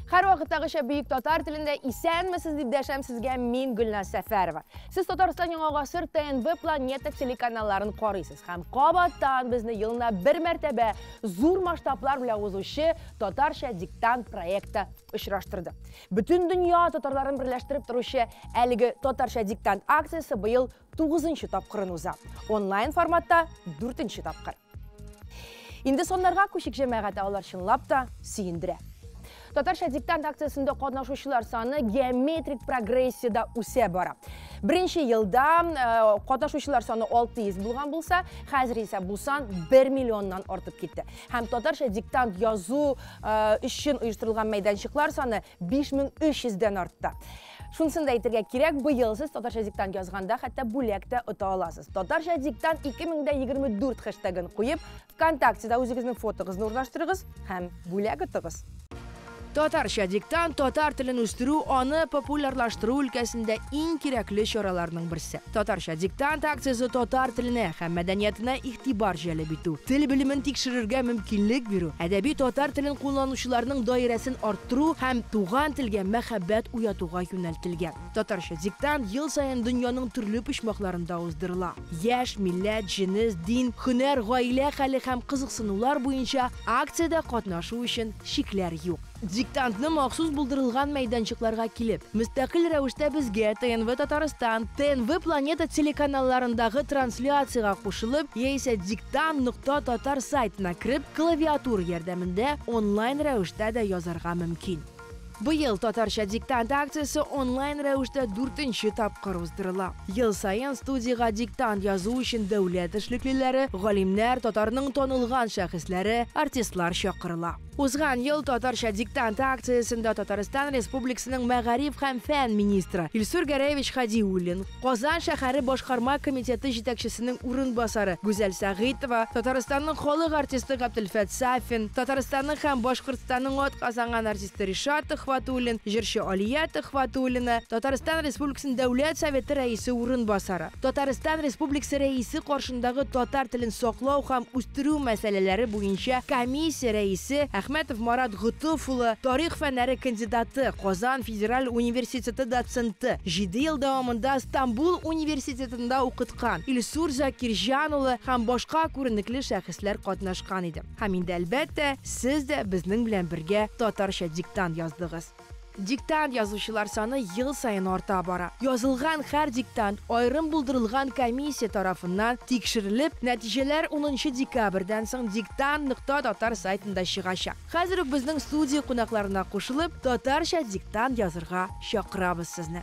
Һәрвакыттагыча бөек татар телендә исәнмесез дип дәшәм сезгә мин, Гөлназ Сәфәрова. Сез Татарстан Яңа Гасыр ТНВ Планета телеканалларын карыйсыз һәм кабаттан безне елына бер мәртәбә зур масштаблар белән узучы Татарча диктант проекты очраштырды. Бөтен дөнья татарларын берләштереп торучы әлеге Татарча диктант акциясе быел 9 тапкырын уза. Онлайн форматта 4 тапкыр. Инде соннарга күчик, җәмәгать, алар чынлап та сөендерә. Татарча диктант акциясендә катнашучылар саны геометрик прогрессияда үсә бара. Беренче елда катнашучылар саны 600 булган булса, хәзер исә бу сан 1 миллионнан артып китте. Һәм татарча диктант язу өчен оештырылган мәйданчыклар саны 5300дән артты. Шунысын да әйтергә кирәк, быел сез татарча диктант язганда хәтта бүләк тә ота аласыз. Татарча диктант 2024 хэштегын куеп, ВКонтактеда үзегезнең фотогызны урнаштырыгыз һәм бүләк отыгыз. Татарча диктант татар телен үстерү, аны популярлаштыру өлкәсендә иң кирәкле чараларның берсе. Татарча диктант акциясе татар теленә һәм мәдәниятенә игътибар җәлеп итү, тел белемен тикшерергә мөмкинлек бирү, әдәби татар телен кулланучыларның даирәсен арттыру һәм туган телгә мәхәббәт уятуга юнәлтелгән. Татарча диктант ел саен дөньяның төрле почмакларында уздырыла. Яшь, милләт, җенес, дин, һөнәр, гаилә хәле һәм кызыксынулар буенча акциядә катнашу өчен чикләр юк. Диктантны махсус булдырылган мәйданчыкларга килеп, мөстәкыйль рәвештә безгә ТНВ Татарстан, ТНВ Планета телеканалларындагы трансляциягә кушылып, яисә диктант нокта татар сайтына кереп, клавиатура ярдәмендә онлайн рәвештә дә язарга мөмкин. Быел Татарча диктант акциясе онлайн рәвештә 4 тапкыр уздырыла. Ел саен студиягә диктант язу өчен дәүләт эшлеклеләре, галимнәр, татарның танылган шәхесләре, артистлар чакырыла. Узган ел Татарча диктант акциясендә Татарстан Республикасының мәгариф һәм фән министры Илсур Гәрәевич Хадиуллин, Казан шәһәре башкарма комитеты җитәкчесенең урынбасары Гүзәл Сәгыйтова, Татарстанның халык артисты Габделфәт Сафин, Татарстанның һәм Башкортстанның атказанган артисты Ришат Төхвәтуллин, җырчы Алия Төхвәтуллина, Татарстан Республикасының Дәүләт Советы рәисе урынбасары, Татарстан Республикасы рәисе каршындагы татар телен саклау һәм үстерү мәсьәләләре буенча комиссия рәисе Әхмәтов Марат Готыф улы, тарих фәннәре кандидаты, Казан федераль университеты доценты, 7 ел дәвамында Стамбул университетында укыткан Илсур Закирҗан улы һәм башка күренекле шәхесләр катнашкан иде. Һәм инде әлбәттә, сез дә безнең белән бергә татарча диктант яздыгыз. Диктант язучылар саны ел саен арта бара. Язылган һәр диктант аерым булдырылган комиссия тарафыннан тикшерелеп, нәтиҗәләр 10 декабрьдән соң диктант нокта татар сайтында чыгачак. Хәзер үк безнең студия кунакларына кушылып, татарча диктант язырга чакырабыз сезне.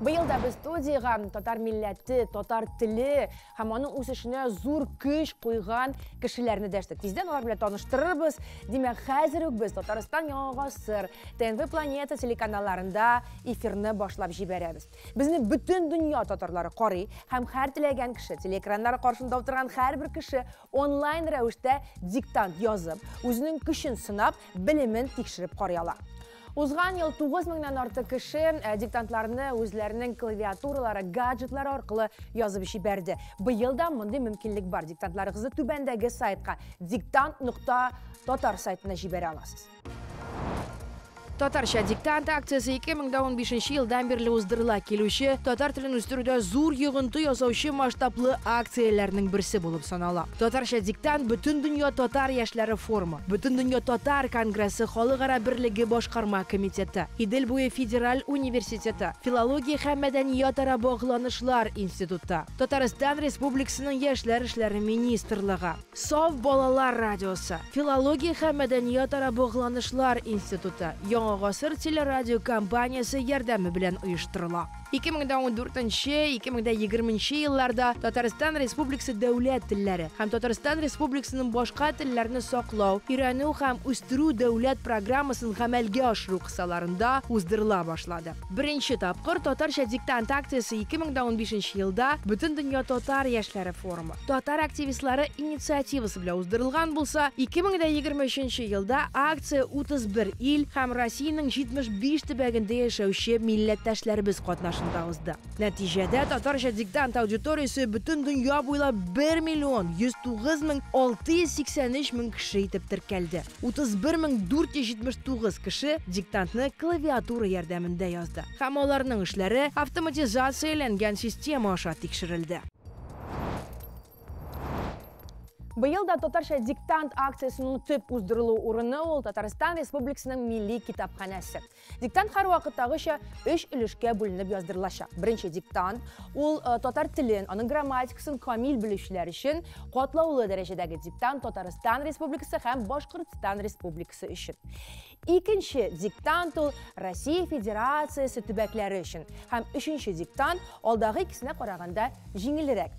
Быел да без студиягә татар милләте, татар теле һәм аның үсешенә зур көч куйган кешеләрне дәштек. Тиздән алар белән таныштырырбыз. Димәк, хәзер үк без Татарстан Яңа Гасыр, ТНВ Планета телеканалларында эфирны башлап җибәрәбез. Безне бөтен дөнья татарлары карый һәм һәр теләгән кеше, телеэкраннары каршында утырган һәрбер кеше онлайн рәвештә диктант язып, үзенең көчен сынап, белемен тикшереп карый ала. Узган ел 9000-нән артык кеше диктантларны үзләренең клавиатуралары, гаджетлары аркылы язып җибәрде. Быел да мондый мөмкинлек бар. Диктантларыгызны түбәндәге сайтка диктант нокта татар сайтына җибәрә аласыз. Татарча диктант акциясе 2015 елдан бирле уздырыла килүче татар телен үстерүдә зур йогынты ясаучы масштаблы акцияләрнең берсе булып санала. Татарча диктант Бөтен дөнья татар яшьләре форумы, Бөтен дөнья татар конгрессы Халыкара берлеге башкарма комитеты, Идел буе федераль университеты, Филология һәм мәдәниятара багланышлар институты, Татарстан Республикасының яшьләр эшләре министрлыгы, Саф балалар радиосы, Филология һәм мәдәниятара багланышлар институты, Яңа гасыр телерадио компаниясе ярдәме белән оештырыла. 2014-2020 елларда Татарстан Республикасы дәүләт телләре һәм Татарстан Республикасының башка телләрне саклау, өйрәнү һәм үстерү дәүләт программасын гамәлгә ашыру кысаларында уздырыла башлады. Беренче тапкыр Татарча диктант акциясе 2015 елда Бөтен дөнья татар яшьләре форумы, татар активистлары инициативасы белән уздырылган булса, 2023 елда акция 31 ил һәм Россия Россиянең 75 төбәгендә яшәүче милләттәшләребез катнашында узды. Нәтиҗәдә Татарча диктант аудиториясе бөтен дөнья буйлап 1 миллион 109 мең 683 мең кеше итеп теркәлде. 31 мең 479 кеше диктантны клавиатура ярдәмендә язды. Һәм аларның эшләре автоматизацияләнгән система аша тикшерелде. Быел да Татарча диктант акциясенең төп уздырылу урыны ул Татарстан Республикасының Милли китапханәсе. Диктант һәрвакыттагыча өч өлешкә бүленеп яздырылачак. Беренче диктант ул татар телен, аның грамматикасын камил белүчеләр өчен катлаулы дәрәҗәдәге диктант Татарстан Республикасы һәм Башкортстан Республикасы өчен. Икенче диктант ул Россия Федерациясе төбәкләре өчен һәм өченче диктант алдагы икесенә караганда җиңелрәк.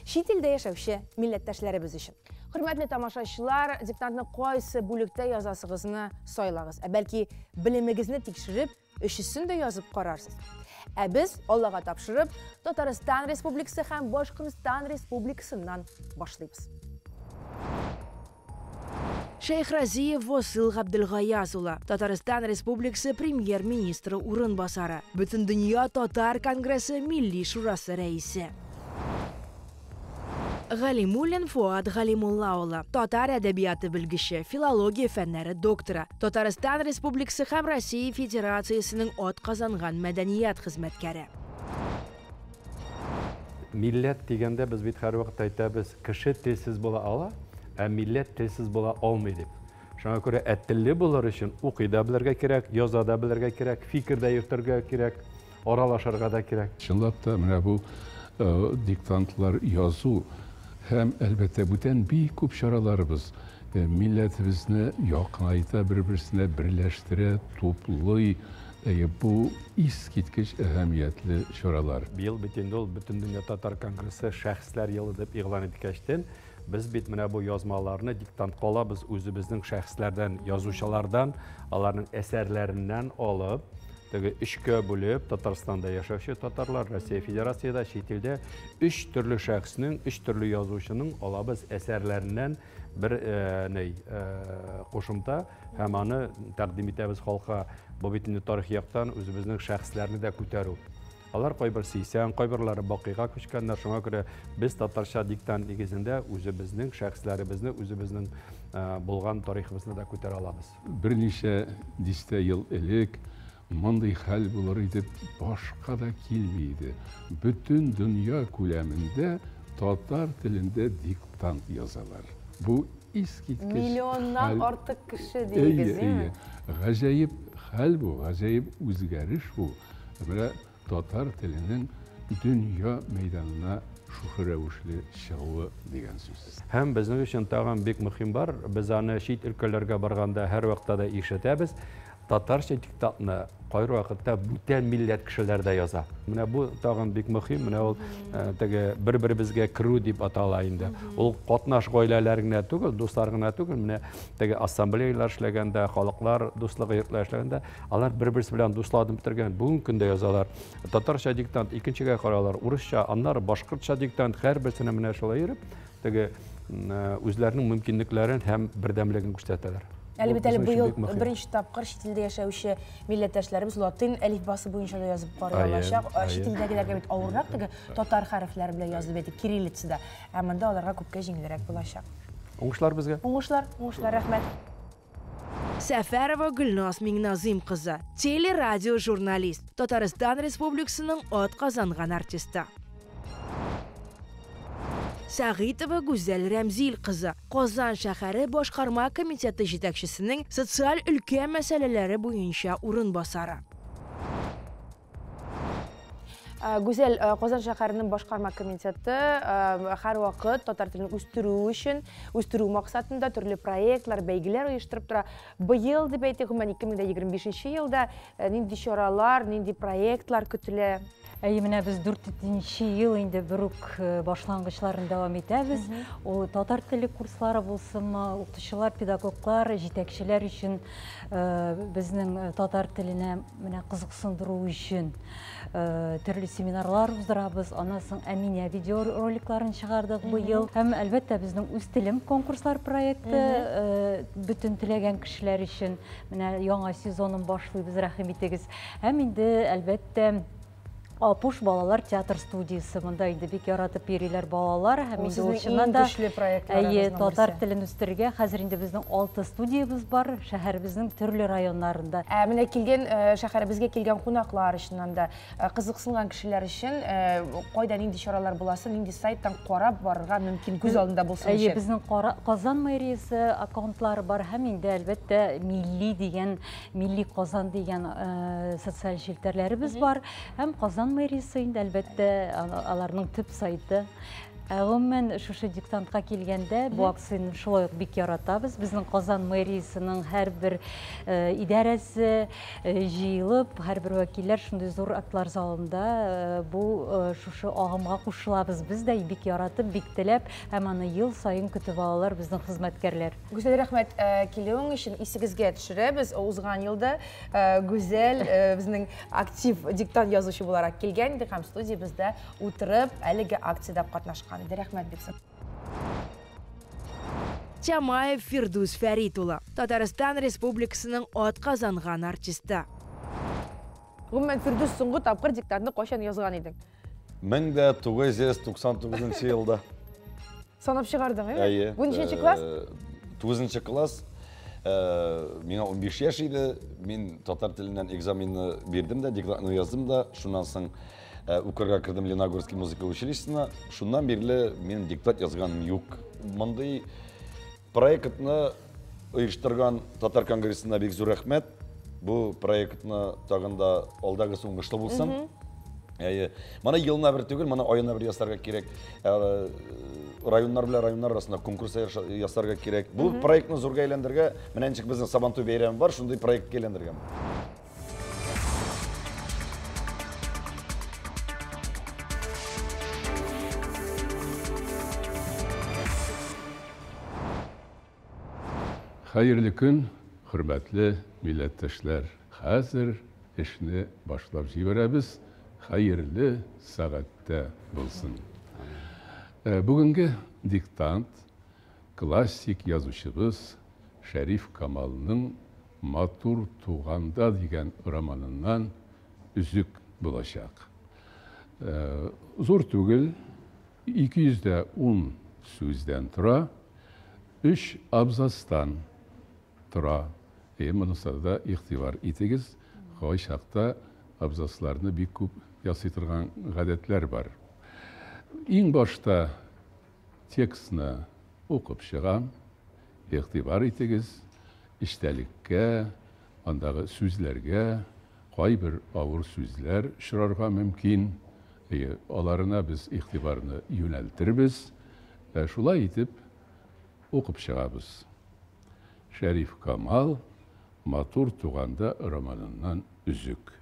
Чит илдә яшәүче милләттәшләребез өчен. Хөрмәтле тамашачылар, диктантны кайсы бүлектә язасыгызны сайлагыз. Ә бәлки белемегезне тикшереп, өчесен дә язып карарсыз. Ә без Аллага тапшырып, Татарстан Республикасы һәм Башкортстан Республикасыннан башлыйбыз. Шәйхразиев Васил Габделгаяз улы, Татарстан Республикасы премьер-министры урынбасары, Бөтендөнья татар конгрессы Милли шурасы рәисе. Галимуллин Фуат Галимулла улы, татар әдәбияты белгече, филология фәннәре докторы, Татарстан Республикасы һәм Россия Федерациясенең атказанган мәдәният хезмәткәре. Милләт дигәндә без бит һәрвакыт әйтәбез, кеше телсез була ала, ә милләт телсез була алмый дип. Шуңа күрә телле булыр өчен укый да белергә кирәк, яза да белергә кирәк, фикер дә йөртергә кирәк, аралашырга да кирәк. Чынлап та менә бу диктантлар язу һәм әлбәттә бүтән бик күп чараларыбыз милләтебезне якынайта, бер-берсенә берләштерә, туплый. Бу искиткеч әһәмиятле чаралар. Быел бит инде ул Бөтендөнья татар конгрессы шәхесләр елы дип игълан иткәчтен, без бит менә бу язмаларны диктантка алабыз үзебезнең шәхесләрдән, язучылардан, аларның әсәрләреннән алып, теге өчкә бүлеп, Татарстанда яшәүче татарлар, Россия Федерацияда, чит илдә өч төрле шәхеснең, өч төрле язучының алабыз әсәрләреннән бер кушымта һәм аны тәкъдим итәбез халыкка. Бу бит инде тарихи яктан үзебезнең шәхесләрне дә күтәрү. Алар кайбер 80, кайберләре бакыйга күчкәннәр. Шуңа күрә без татарча диктант нигезендә үзебезнең шәхесләребезне, үзебезнең булган тарихыбызны да күтәрә алабыз. Берничә дистә ел элек мондый хәл булыр итеп башка да килми иде. Бөтен дөнья күләмендә татар телендә диктант язалар. Бу искиткеч миллионнан артык кеше дигез, әйе? Гаҗәеп хәл бу, гаҗәеп үзгәреш бу. Менә татар теленең дөнья мәйданына шушы рәвешле чыгуы дигән сүз. Һәм безнең өчен тагын бик мөһим бар. Без аны чит өлкәләргә барганда һәрвакытта да ишетәбез. Татарча диктантны кайвакытта бүтән милләт кешеләр дә яза. Менә бу тагын бик мөһим, менә ул теге бер-беребезгә керү дип атала инде. Ул катнаш гаиләләр генә түгел, дуслар гына түгел, менә теге ассамблеялар эшләгәндә, халыклар дуслыгы йортлары эшләгәндә, алар бер-берсе белән дусланып бетергән. Бүгенге көндә язалар. Татарча диктант икенчегә каралар, урысча, аннары башкортча диктант, һәрберсенә менә шулай йөреп, теге үзләренең мөмкинлекләрен һәм бердәмлеген күрсәтәләр. Әле бит әле быел беренче тапкыр чит илдә яшәүче милләттәшләребез латин әлифбасы буенча да язып карый алачак. Чит илдәгеләргә бит авыррак теге татар хәрефләре белән язып әйтик, кириллицада. Ә монда аларга күпкә җиңелрәк булачак. Уңышлар безгә. Уңышлар, уңышлар, рәхмәт. Сәфәрова Гөлназ Миңназим кызы, телерадиожурналист, Татарстан Республикасының атказанган артисты. Сәгыйтова Гүзәл Рәмзил кызы, Казан шәһәре башкарма комитеты җитәкчесенең социаль өлкә мәсьәләләре буенча урынбасары. Гүзәл, Казан шәһәренең башкарма комитеты һәрвакыт татар телен үстерү өчен, үстерү максатында төрле проектлар, бәйгеләр оештырып тора. Быел дип әйтик, гомумән 2025 елда нинди чаралар, нинди проектлар көтелә? Әйе, менә без 4нче ел инде бер үк башлангычларын дәвам итәбез. Ул татар теле курслары булсынмы, укытучылар, педагоглар, җитәкчеләр өчен безнең татар теленә менә кызыксындыру өчен төрле Семинарлар уздырабыз. Аннан соң Әминә видеороликларын чыгардык быел. Һәм, әлбәттә, безнең Үз телем конкурслар проекты бөтен теләгән кешеләр өчен. Менә яңа сезонын башлыйбыз, рәхим итегез. Һәм инде, әлбәттә, Апуш балалар театр студиясе, монда инде бик яратып йөриләр балалар һәм инде ул чыннан да әйе, татар телен үстерергә. Хәзер инде безнең 6 студиябез бар шәһәребезнең төрле районнарында. Ә менә килгән шәһәребезгә килгән кунаклар чыннан да кызыксынган кешеләр өчен кайда нинди чаралар буласын, нинди сайттан карап барырга мөмкин, күз алдында булсын өчен? Әйе, безнең Казан мэриясе аккаунтлары бар һәм инде әлбәттә Милли дигән, Милли Казан дигән социаль челтәрләребез бар һәм Казан мэриясе инде әлбәттә аларның төп сайты. Гомумән, шушы диктантка килгәндә, бу акцияне шулай ук бик яратабыз. Безнең Казан мэриясенең һәрбер идарәсе җыелып, һәрбер вәкилләр шундый зур актлар залында бу шушы агымга кушылабыз. Без дә бик яратып, бик теләп һәм аны ел саен көтеп алалар безнең хезмәткәрләр. Гүзәл, рәхмәт килүең өчен. Исегезгә төшерәбез, узган елда Гүзәл безнең актив диктант язучы буларак килгән иде һәм студиябездә утырып әлеге акциядә катнашкан иде. Рәхмәт бик зур. Тямаев Фирдүс Фәрит улы, Татарстан Республикасының атказанган артисты. Гомумән, Фирдүс, соңгы тапкыр диктантны кайчан язган идең? 1999 елда. Санап чыгардың, әйе? Әйе. Бу ничәнче класс? 9 класс. Миңа 15 яшь иде. Мин татар теленнән экзаменны бирдем дә, диктантны яздым да. Шуннан соң укырга кердем Леногорский музыка училищесына. Шуннан бирле минем диктант язганым юк. Мондый проектны оештырган Татар конгрессына бик зур рәхмәт. Бу проектны тагын да алдагысы уңышлы булсын. Әйе. Моны елына бер түгел, моны аена бер ясарга кирәк. Районнар белән районнар арасында конкурс ясарга кирәк. Бу проектны зурга әйләндергә, менә ничек безнең Сабантуй бәйрәме бар, шундый проектка әйләндергән. Хәерле көн, хөрмәтле милләттәшләр. Хәзер эшне башлап җибәрәбез. Хәерле сәгатьтә булсын. Бүгенге диктант классик язучыбыз Шәриф Камалның Матур туганда дигән романыннан өзек булачак. Зур түгел, 210 сүздән тора, 3 абзацтан тора. Монысы да игътибар итегез, кайчакта абзацларны бик күп ясый торган гадәтләр бар. Иң башта текстны укып чыгам, игътибар итегез, эчтәлеккә, андагы сүзләргә, кайбер авыр сүзләр очрарга мөмкин. Аларына без игътибарны юнәлтербез. Шулай итеп укып чыгабыз. Шәриф Камал Матур туганда романыннан өзек.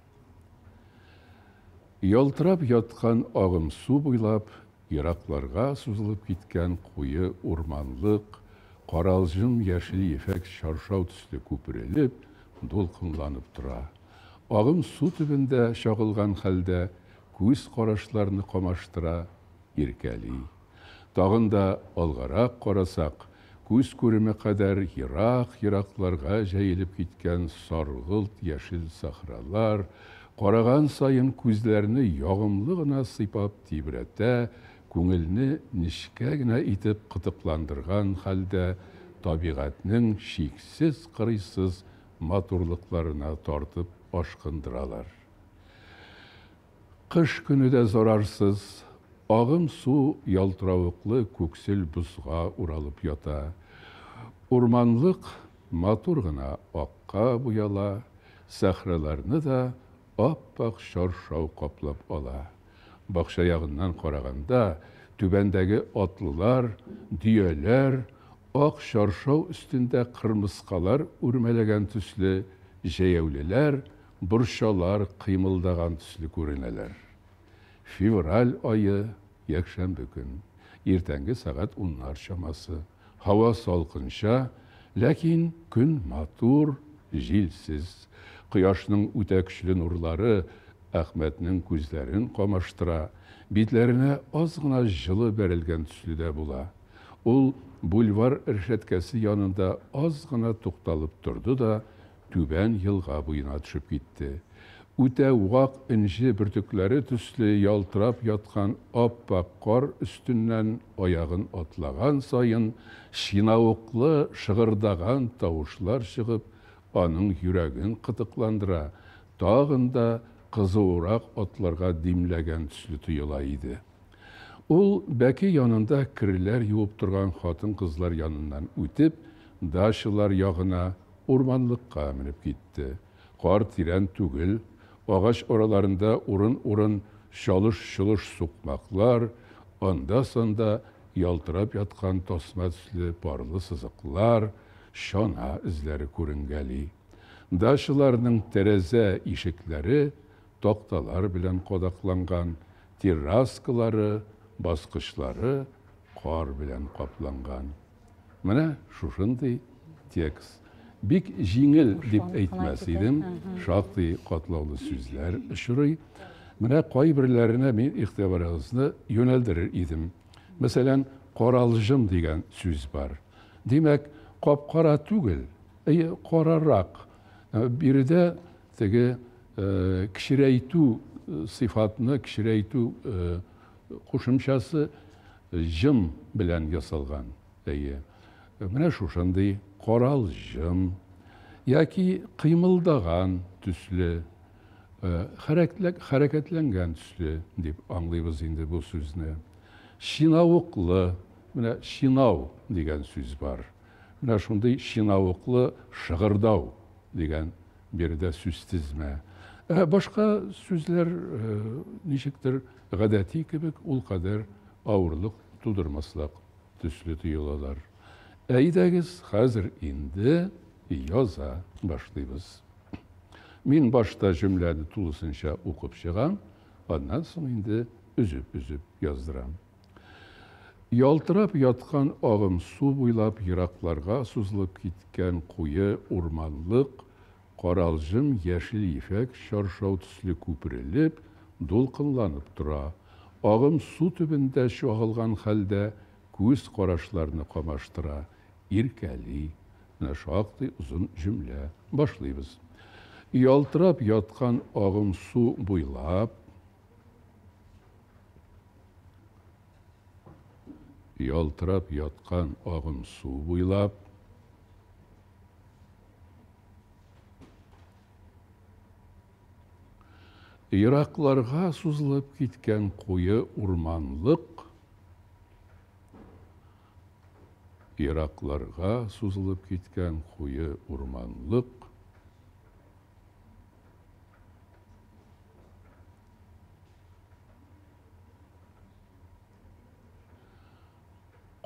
Ялтырап яткан агым су буйлап еракларга сузылып киткән куе урманлык, каралҗым яшел ефәк чаршау төсле күперелеп, дулкынланып тора. Агым су төбендә чагылган хәлдә күз карашларны камаштыра, иркәли. Тагын да алгарак карасак, күз күреме кадәр ерак-еракларга җәелеп киткән саргылт яшел сахралар, караган саен күзләрне ягымлы гына сыйпап тибрәтә, күңелне нечкә генә итеп кытыкландырган хәлдә табигатьнең чиксез кырыйсыз матурлыкларына тартып ашкындыралар. Кыш көне дә зарарсыз, агым су ялтыравыклы күксел бозга уралып ята. Урманлык матур гына акка буяла, сахраларны да ап-ак чаршау каплап ала. Бакча ягыннан караганда, түбәндәге атлылар, дөяләр, ак чаршау өстендә кырмыскалар үрмәләгән төсле, җәяүлеләр, борчалар кыймылдаган төсле күренәләр. Февраль айы, якшәмбе көн, иртәнге сәгать 10-нар чамасы. Һава салкынча, ләкин көн матур, җилсез. Кояшның үтә көчле нурлары Әхмәтнең күзләрен камаштыра, битләренә аз гына җылы бәрелгән төсле дә була. Ул бульвар рәшәткәсе янында аз гына тукталып торды да түбән елга буена төшеп китте. Үтә вак энҗе бөртекләре төсле ялтырап яткан ап-ак кар өстеннән аягын атлаган саен чинавыклы шыгырдаган тавышлар чыгып, аның йөрәген кытыкландыра, тагын да кызуырак атларга димләгән төсле тоела иде. Ул бәке янында керләр юып торган хатын-кызлар яныннан үтеп, дачалар ягына, урманлыкка менеп китте. Кар тирән түгел, агач араларында урын-урын чалыш-чолыш сукмаклар, анда-санда ялтырап яткан тасма төсле парлы сызыклар, чана эзләре күренгәли. Дачаларның тәрәзә ишекләре такталар белән кадакланган, терраскалары, баскычлары кар белән капланган. Менә шушындый текст. Бик җиңел дип әйтмәс идем, шактый катлаулы сүзләр очрый. Менә кайберләренә мин игътибарыгызны юнәлдерер идем. Мәсәлән, каралҗым дигән сүз бар. Димәк, кап-кара түгел, әйе, карарак. Биредә теге кечерәйтү сыйфатны кечерәйтү кушымчасы җым белән ясалган. Әйе. Менә шушындый каралҗым яки кыймылдаган төсле, хәрәкәтләнгән төсле дип аңлыйбыз инде бу сүзне. Чинавыклы, менә чинау дигән сүз бар. Менә шундый чинавыклы шыгырдау дигән биредә сүз тезмә. Ә башка сүзләр ничектер гадәти кебек, ул кадәр авырлык тудырмаслык төсле тоелалар. Әйдәгез, хәзер инде яза башлыйбыз. Мин башта җөмләне тулысынча укып чыгам, аннан соң инде өзеп-өзеп яздырам. Ялтырап яткан агым су буйлап еракларга сузылып киткән куе урманлык каралҗым яшел ефәк чаршау төсле күперелеп, дулкынланып тора. Агым су төбендә чагылган хәлдә күз карашларны камаштыра, иркәли. Менә шактый озын җөмлә. Башлыйбыз. Ялтырап яткан агым су буйлап, ялтырап яткан агым су буйлап, еракларга сузылып киткән куе урманлык, еракларга сузылып киткән куе урманлык,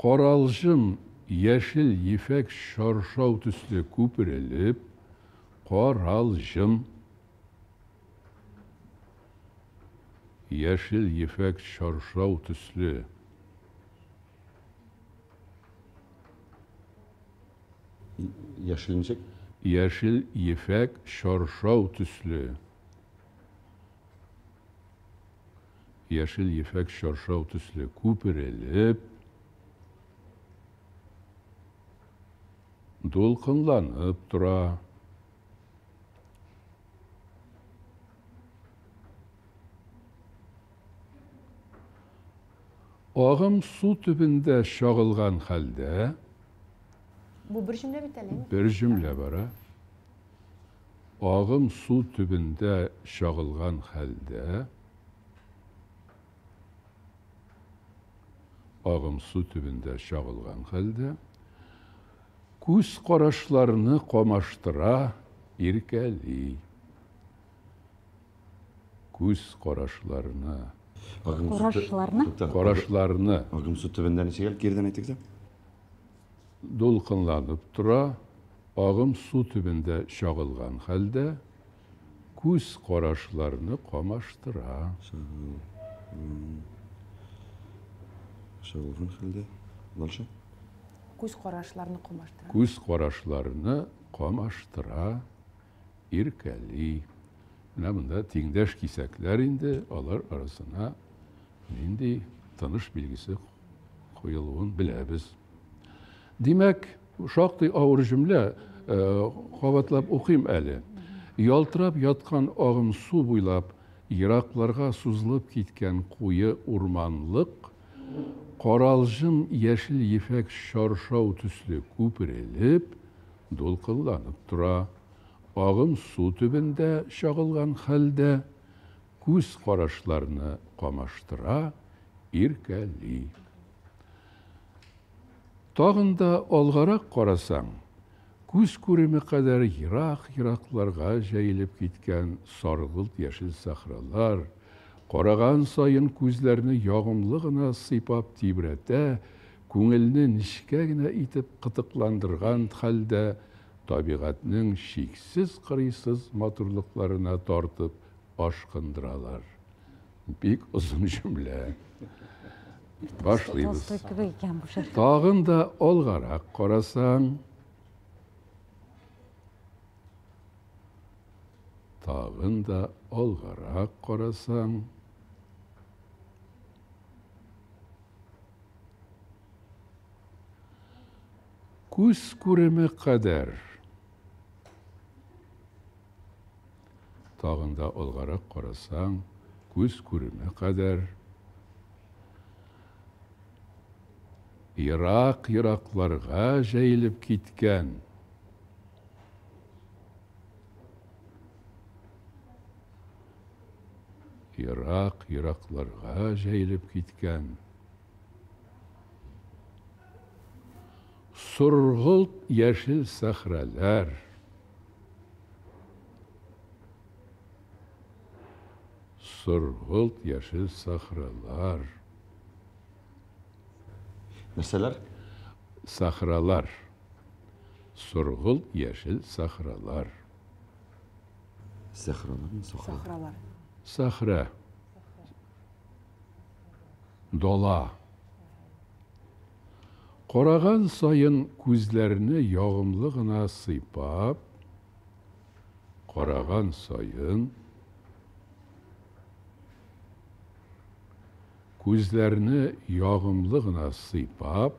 каралҗым яшел ефәк чаршау төсле күперелеп, каралҗым яшел ефәк чаршау төсле Яшел ничек? Яшел ефәк чаршау төсле. Яшел ефәк чаршау төсле күперелеп, дулкынланып тора. Агым су төбендә чагылган хәлдә. Бу бер җөмлә бит әле. Бер җөмлә бара. Агым су төбендә чагылган хәлдә. Агым су төбендә чагылган хәлдә. Күз карашларны камаштыра, иркәли. Күз карашларны. Карашларны? Карашларны. Агым су төбендә ничек әле? Кирдән әйтегез. Дулкынланып тора, агым су төбендә чагылган хәлдә, күз карашларны камаштыра. Чагылган хәлдә. Дальше. Күз карашларны камаштыра. Күз карашларны камаштыра, иркәли. Менә монда тиңдәш кисәкләр инде, алар арасына нинди тыныш билгесе куелуын беләбез. Димәк, шактый авыр җөмлә, кабатлап укыйм әле. Ялтырап яткан агым су буйлап еракларга сузылып киткән куе урманлык, каралҗым яшел ефәк чаршау төсле күперелеп, дулкынланып тора. Агым су төбендә чагылган хәлдә күз карашларны камаштыра, иркәли. Тагын да алгарак карасаң, күз күреме кадәр ерак-еракларга җәелеп киткән саргылт-яшел сахралар, караган саен күзләрне ягымлы гына сыйпап тибрәтә, күңелне нечкә генә итеп кытыкландырган хәлдә табигатьнең чиксез-кырыйсыз матурлыкларына тартып ашкындыралар. Бик озын җөмлә. Башлыйбыз. Тагын да алгарак карасаң, тагын да алгарак карасаң, күз күреме кадәр. Тагын да алгарак карасаң, күз күреме кадәр. Ерак-еракларга җәелеп киткән. Ерак-еракларга җәелеп киткән. Соргылт яшел сәхрәләр. Соргылт яшел сахралар. Нәрсәләр? Сахралар. Соргылт яшел сахралар. Сахралар, сахралар. Сахра. Дала. Караган саен күзләрне ягымлы гына сыйпап, караган саен күзләрне ягымлы гына сыйпап,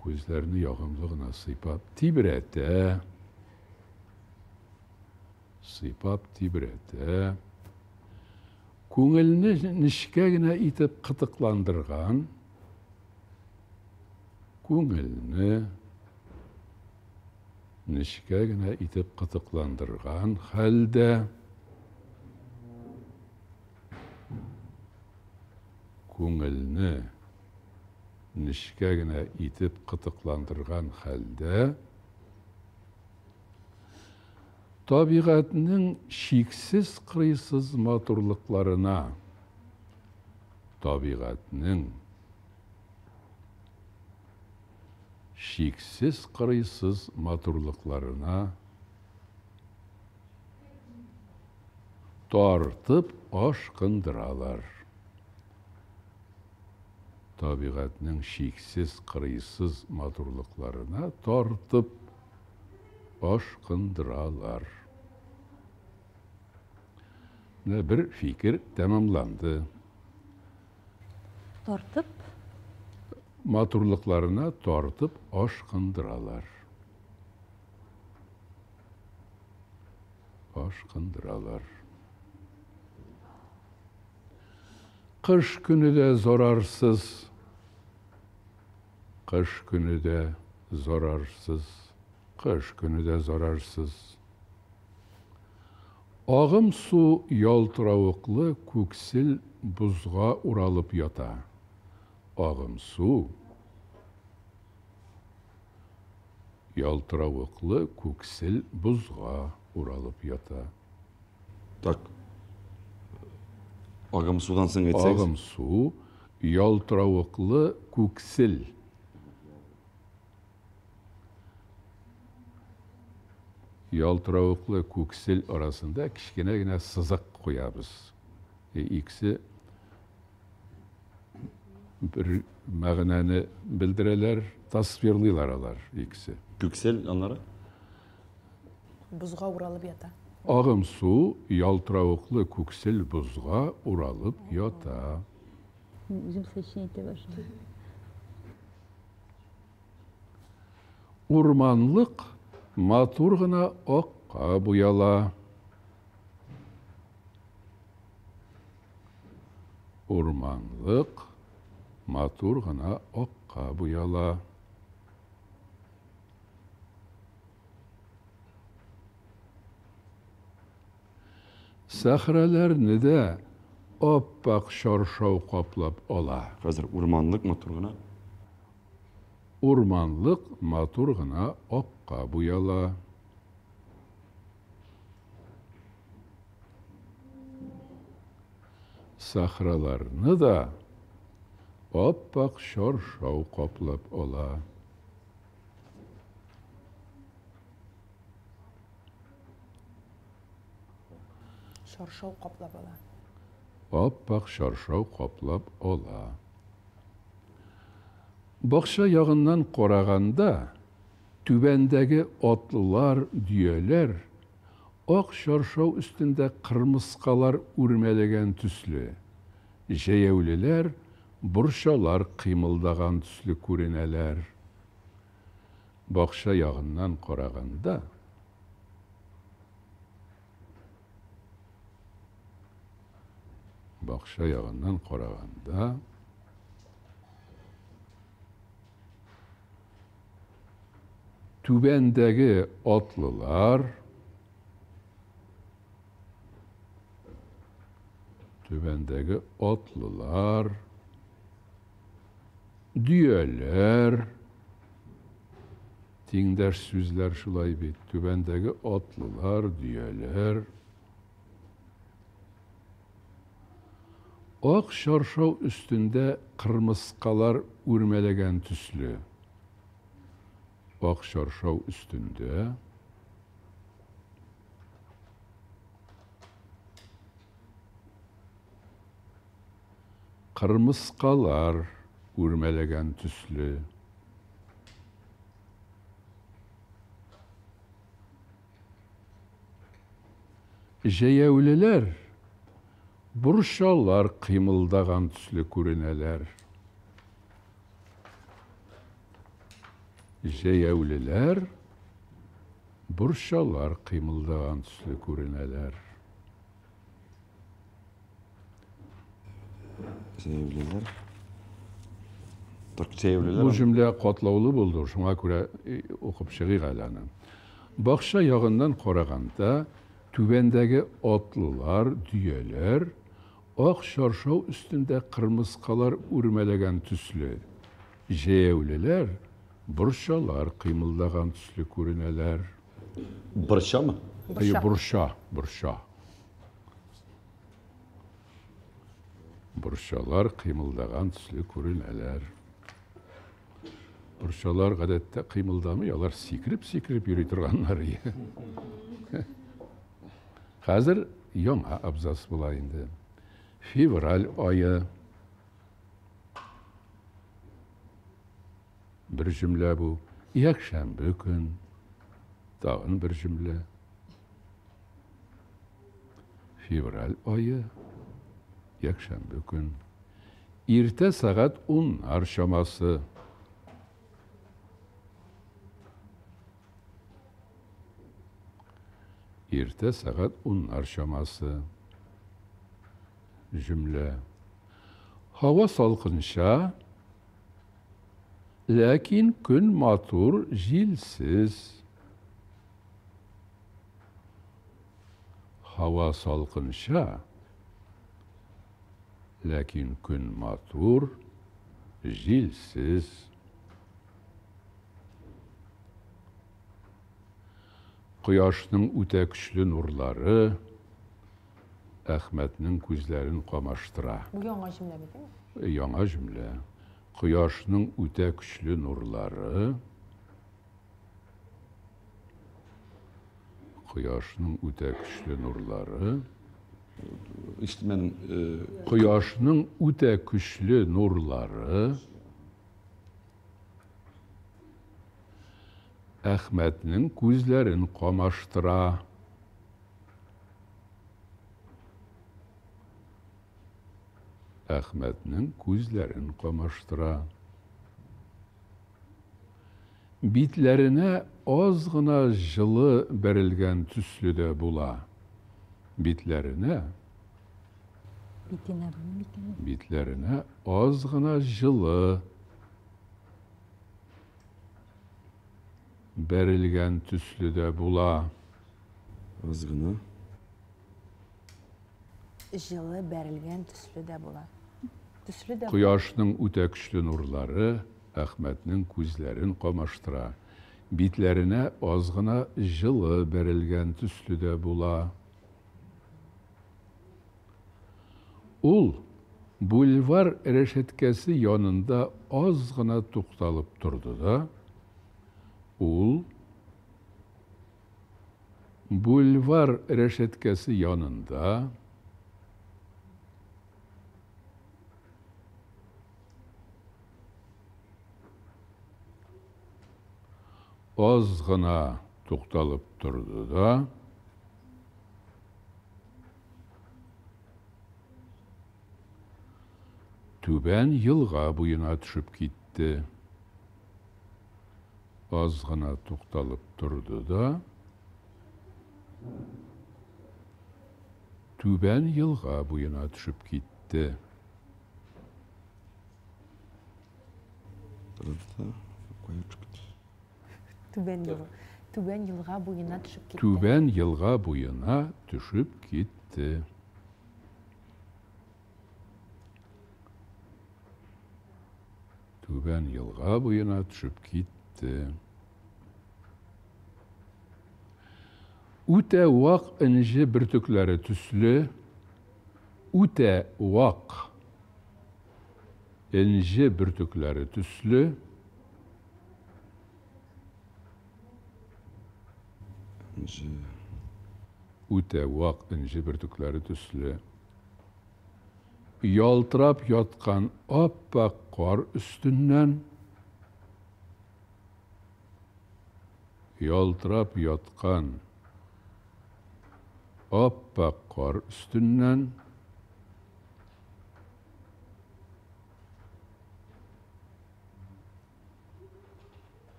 күзләрне ягымлы гына сыйпап тибрәтә, сыйпап тибрәтә, күңелне нечкә генә итеп кытыкландырган, күңелне нечкә генә итеп кытыкландырган хәлдә, күңелне нечкә генә итеп кытыкландырган хәлдә, табигатьнең чиксез-кырыйсыз матурлыкларына, табигатьнең чиксез-кырыйсыз матурлыкларына тартып ашкындыралар. Табигатьнең чиксез-кырыйсыз матурлыкларына тартып ашкындыралар. Менә бер фикер тәмамланды. Тартып? Матурлыкларына тартып ашкындыралар. Ашкындыралар. Кыш көне дә зарарсыз. Кыш көне дә зарарсыз. Кыш көне дә зарарсыз. Агым су ялтыравыклы күксел бозга уралып ята. Агым су ялтыравыклы күксел бозга уралып ята. Так. Агым судан соң әйтсәгез. Агым су ялтыравыклы күксел. Ялтыравыклы күксел арасында кечкенә генә сызык куябыз. Икесе бер мәгънәне белдерәләр, тасвирлыйлар алар икесе. Күксел аннары. Бозга уралып ята. Агым су ялтыравыклы күксел бозга уралып ята. Мин үзем сочинить итә башладым. Урманлык матур гына акка буяла. Урманлык матур гына акка буяла. Сәхрәләрне дә ап-ак чаршау каплап ала. Хәзер урманлык матур гына. Урманлык матур гына акка буяла. Сахраларны да ап-ак чаршау каплап ала. Чаршау каплап ала. Ап-ак чаршау каплап ала. Бакча ягыннан караганда, түбәндәге атлылар, дөяләр ак чаршау өстендә кырмыскалар үрмәләгән төсле, җәяүлеләр борчалар кыймылдаган төсле күренәләр. Бакча ягыннан караганда, бакча ягыннан караганда, түбәндәге атлылар, түбәндәге атлылар, дөяләр, тиңдәш сүзләр шулай бит, түбәндәге атлылар, дөяләр, ак чаршау өстендә кырмыскалар үрмәләгән төсле. Ак чаршау өстендә кырмыскалар үрмәләгән төсле. Җәяүлеләр борчалар кыймылдаган төсле күренәләр. Җәяүлеләр борчалар кыймылдаган төсле күренәләр. Җәяүлеләр. Так, җәяүлеләр. Бу җөмлә катлаулы булды, шуңа күрә укып чыгыйк әле аны. Бакча ягыннан караганда, түбәндәге атлылар, дөяләр ак чаршау өстендә кырмыскалар үрмәләгән төсле, җәяүлеләр борчалар кыймылдаган төсле күренәләр. Борчамы? Әйе, борча, борча. Борчалар кыймылдаган төсле күренәләр. Борчалар гадәттә кыймылдамый, алар сикереп-сикереп йөри торганнар. Хәзер яңа абзац була инде. Февраль ае. Бер җөмлә бу. Якшәмбе көн. Тагын бер җөмлә. Февраль ае. Якшәмбе көн. Иртә сәгать уннар чамасы. Иртә сәгать уннар чамасы. Җөмлә. Һава салкынча, ләкин көн матур, җилсез. Һава салкынча, ләкин көн матур, җилсез. Кояшның үтә көчле нурлары Әхмәтнең күзләрен камаштыра. Бу яңа җөмлә бит, әйе? Яңа җөмлә. Кояшның үтә көчле нурлары Кояшның үтә көчле нурлары Ишетмәдем. Кояшның үтә көчле нурлары. Әхмәтнең күзләрен камаштыра. Әхмәтнең күзләрен камаштыра. Битләренә аз гына җылы бәрелгән төсле дә була. Битләренә Битенә булмый микән? Битләренә аз гына җылы бәрелгән төсле дә була. Аз гына. Җылы бәрелгән төсле дә була. Төсле дә. Кояшның үтә көчле нурлары Әхмәтнең күзләрен камаштыра. Битләренә аз гына җылы бәрелгән төсле дә була. Ул бульвар рәшәткәсе янында аз гына тукталып торды да, ул бульвар рәшәткәсе янында аз гына тукталып торды да, түбән елга буена төшеп китте. Аз гына тукталып торды да, түбән елга буена төшеп китте. Түбән елга. Түбән елга буена төшеп китте. Түбән елга буена төшеп китте. Түбән елга буена төшеп китте. Үтә вак энҗе бөртекләре төсле, үтә вак энҗе бөртекләре төсле, Энҗе. Үтә вак энҗе бөртекләре төсле. Ялтырап яткан ап-ак кар өстеннән, ялтырап яткан ап-ак кар өстеннән,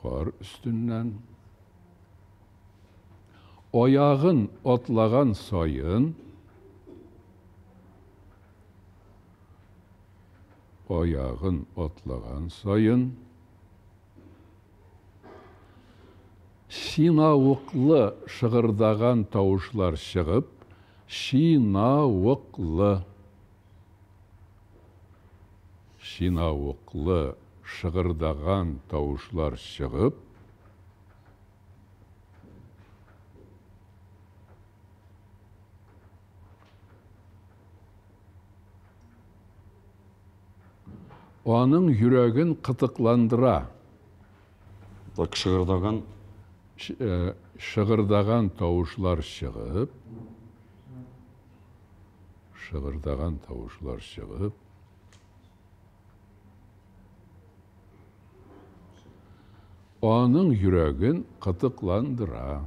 кар өстеннән, аягын атлаган саен, аягын атлаган саен, чинавыклы шыгырдаган тавышлар чыгып, чинавыклы, чинавыклы шыгырдаган тавышлар чыгып, аның йөрәген кытыкландыра. Так, шыгырдаган. Шыгырдаган тавышлар чыгып, шыгырдаган тавышлар чыгып, аның йөрәген кытыкландыра.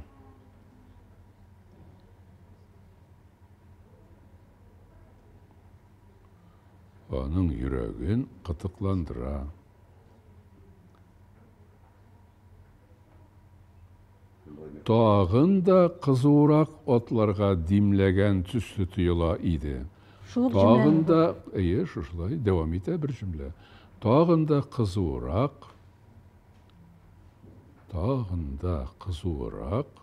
Аның йөрәген кытыкландыра. Тагын да кызуырак атларга димләгән төсле тоела иде. Шул ук Тагын җөмләне да, әйе, шушылай дәвам итә бер җөмлә. Тагын да кызуырак, тагын да кызуырак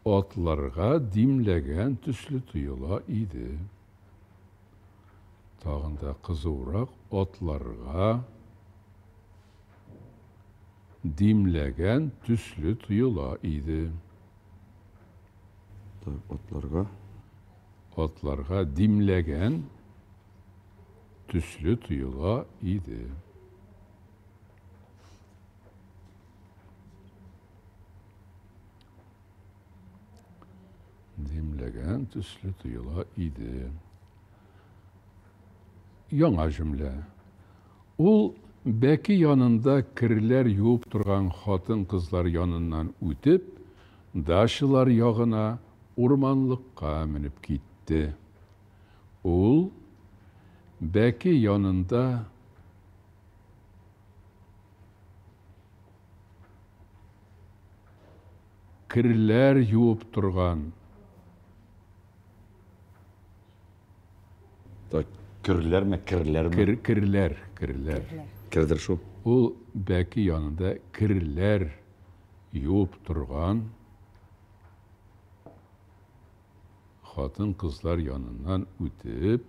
атларга димләгән төсле тоела иде. Тагын да кызуырак атларга димләгән төсле тоела иде. Так, атларга. Атларга димләгән төсле тоела иде. Димләгән төсле тоела иде. Яңа җөмлә. Ул Бәке янында керләр юып торган хатын-кызлар яныннан үтеп, дачалар ягына, урманлыкка менеп китте. Ул, бәке янында керләр юып торган. Так, көрләрме, керләрме? Кер, керләр, керләр. Кердер шул. Ул бәке янында керләр юып торган хатын-кызлар яныннан үтеп,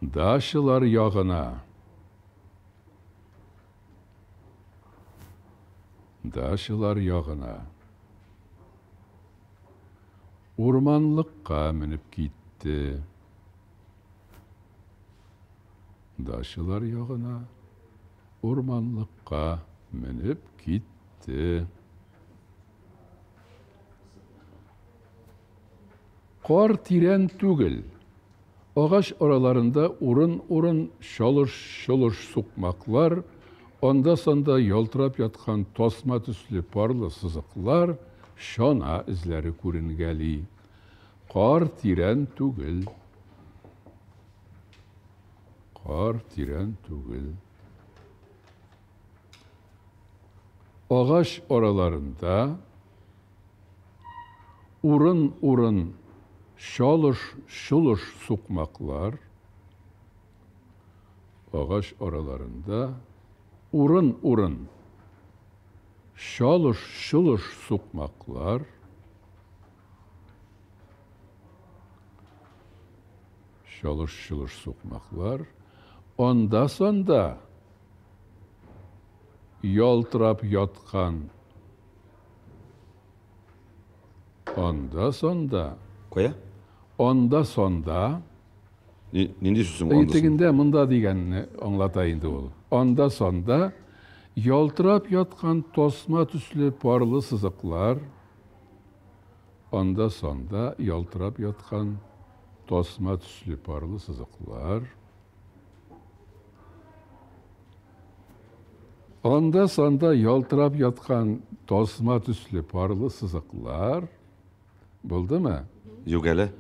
дачалар ягына дачалар ягына урманлыкка менеп китте. Дачалар ягына урманлыкка менеп китте. Кар тирән түгел. Агач араларында урын-урын чалыш-чолыш сукмаклар, анда-санда ялтырап яткан тасма төсле парлы сызыклар, чана эзләре күренгәли. Кар тирән түгел. Кар тирән түгел. Агач араларында урын-урын чалыш-чолыш сукмаклар, агач араларында урын-урын чалыш-чолыш сукмаклар, чалыш-чолыш сукмаклар, анда-санда ялтырап яткан, анда-санда. Кая? Анда-санда. Нинди сүз соң анда? Тегендә монда дигәнне аңлата инде ул. Анда-санда ялтырап яткан тасма төсле парлы сызыклар, анда-санда ялтырап яткан тасма төсле парлы сызыклар. Анда-санда ялтырап яткан тасма төсле парлы сызыклар. Булдымы? Юк әле.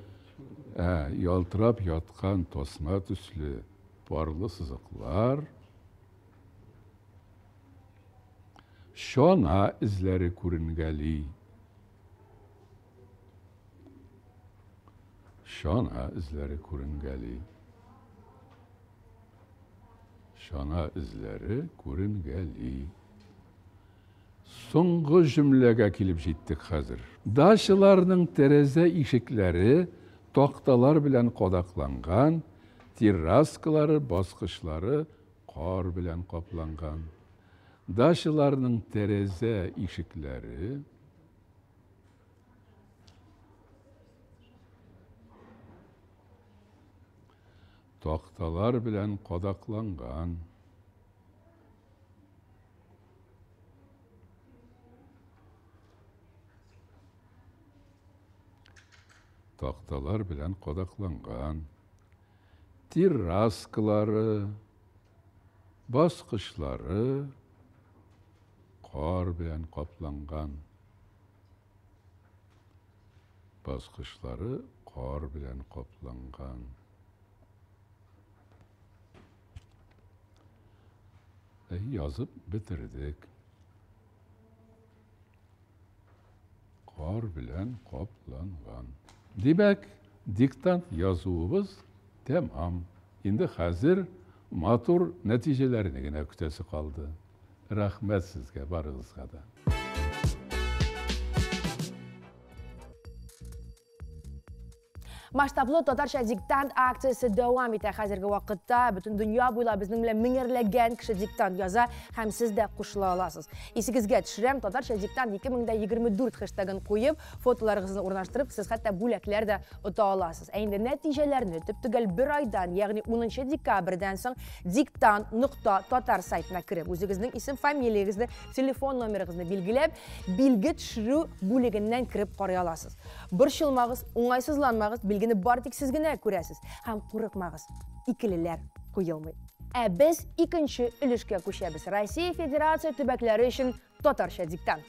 Ә, ялтырап яткан тасма төсле парлы сызыклар. Чана эзләре күренгәли. Чана эзләре күренгәли. Чана эзләре күренгәли. Соңгы җөмләгә килеп җиттек хәзер. Дачаларның тәрәзә ишекләре такталар белән кадакланган, терраскалары, баскычлары кар белән капланган. Дачаларның тәрәзә ишекләре такталар белән кадакланган. Такталар белән кадакланган. Терраскалары, баскычлары кар белән капланган. Баскычлары кар белән капланган. Язып бетердек. Кар белән капланган. Димәк, диктант язуыбыз тәмам. Инде хәзер матур нәтиҗәләрне генә көтәсе калды. Рәхмәт сезгә барыгызга да. Масштаблы татарча диктант акциясе дәвам итә. Хәзерге вакытта бөтен дөнья буйлап безнең белән меңәрләгән кеше диктант яза һәм сез дә кушыла аласыз. Исегезгә төшерәм, татарча диктант 2024 хэштегын куеп, фотоларыгызны урнаштырып, сез хәтта бүләкләр дә ота аласыз. Ә инде нәтиҗәләрне төп-төгәл бер айдан, ягъни 10 декабрьдән соң диктант нокта татар сайтына кереп, үзегезнең исем, фамилиягезне, телефон номерыгызны билгеләп, билге төшерү бүлегеннән кереп карый аласыз. Борчылмагыз, уңайсызланмагыз, билгене бары тик сез генә күрәсез һәм курыкмагыз, икелеләр куелмый. Ә без икенче өлешкә күчәбез. Россия Федерация төбәкләре өчен татарча диктант.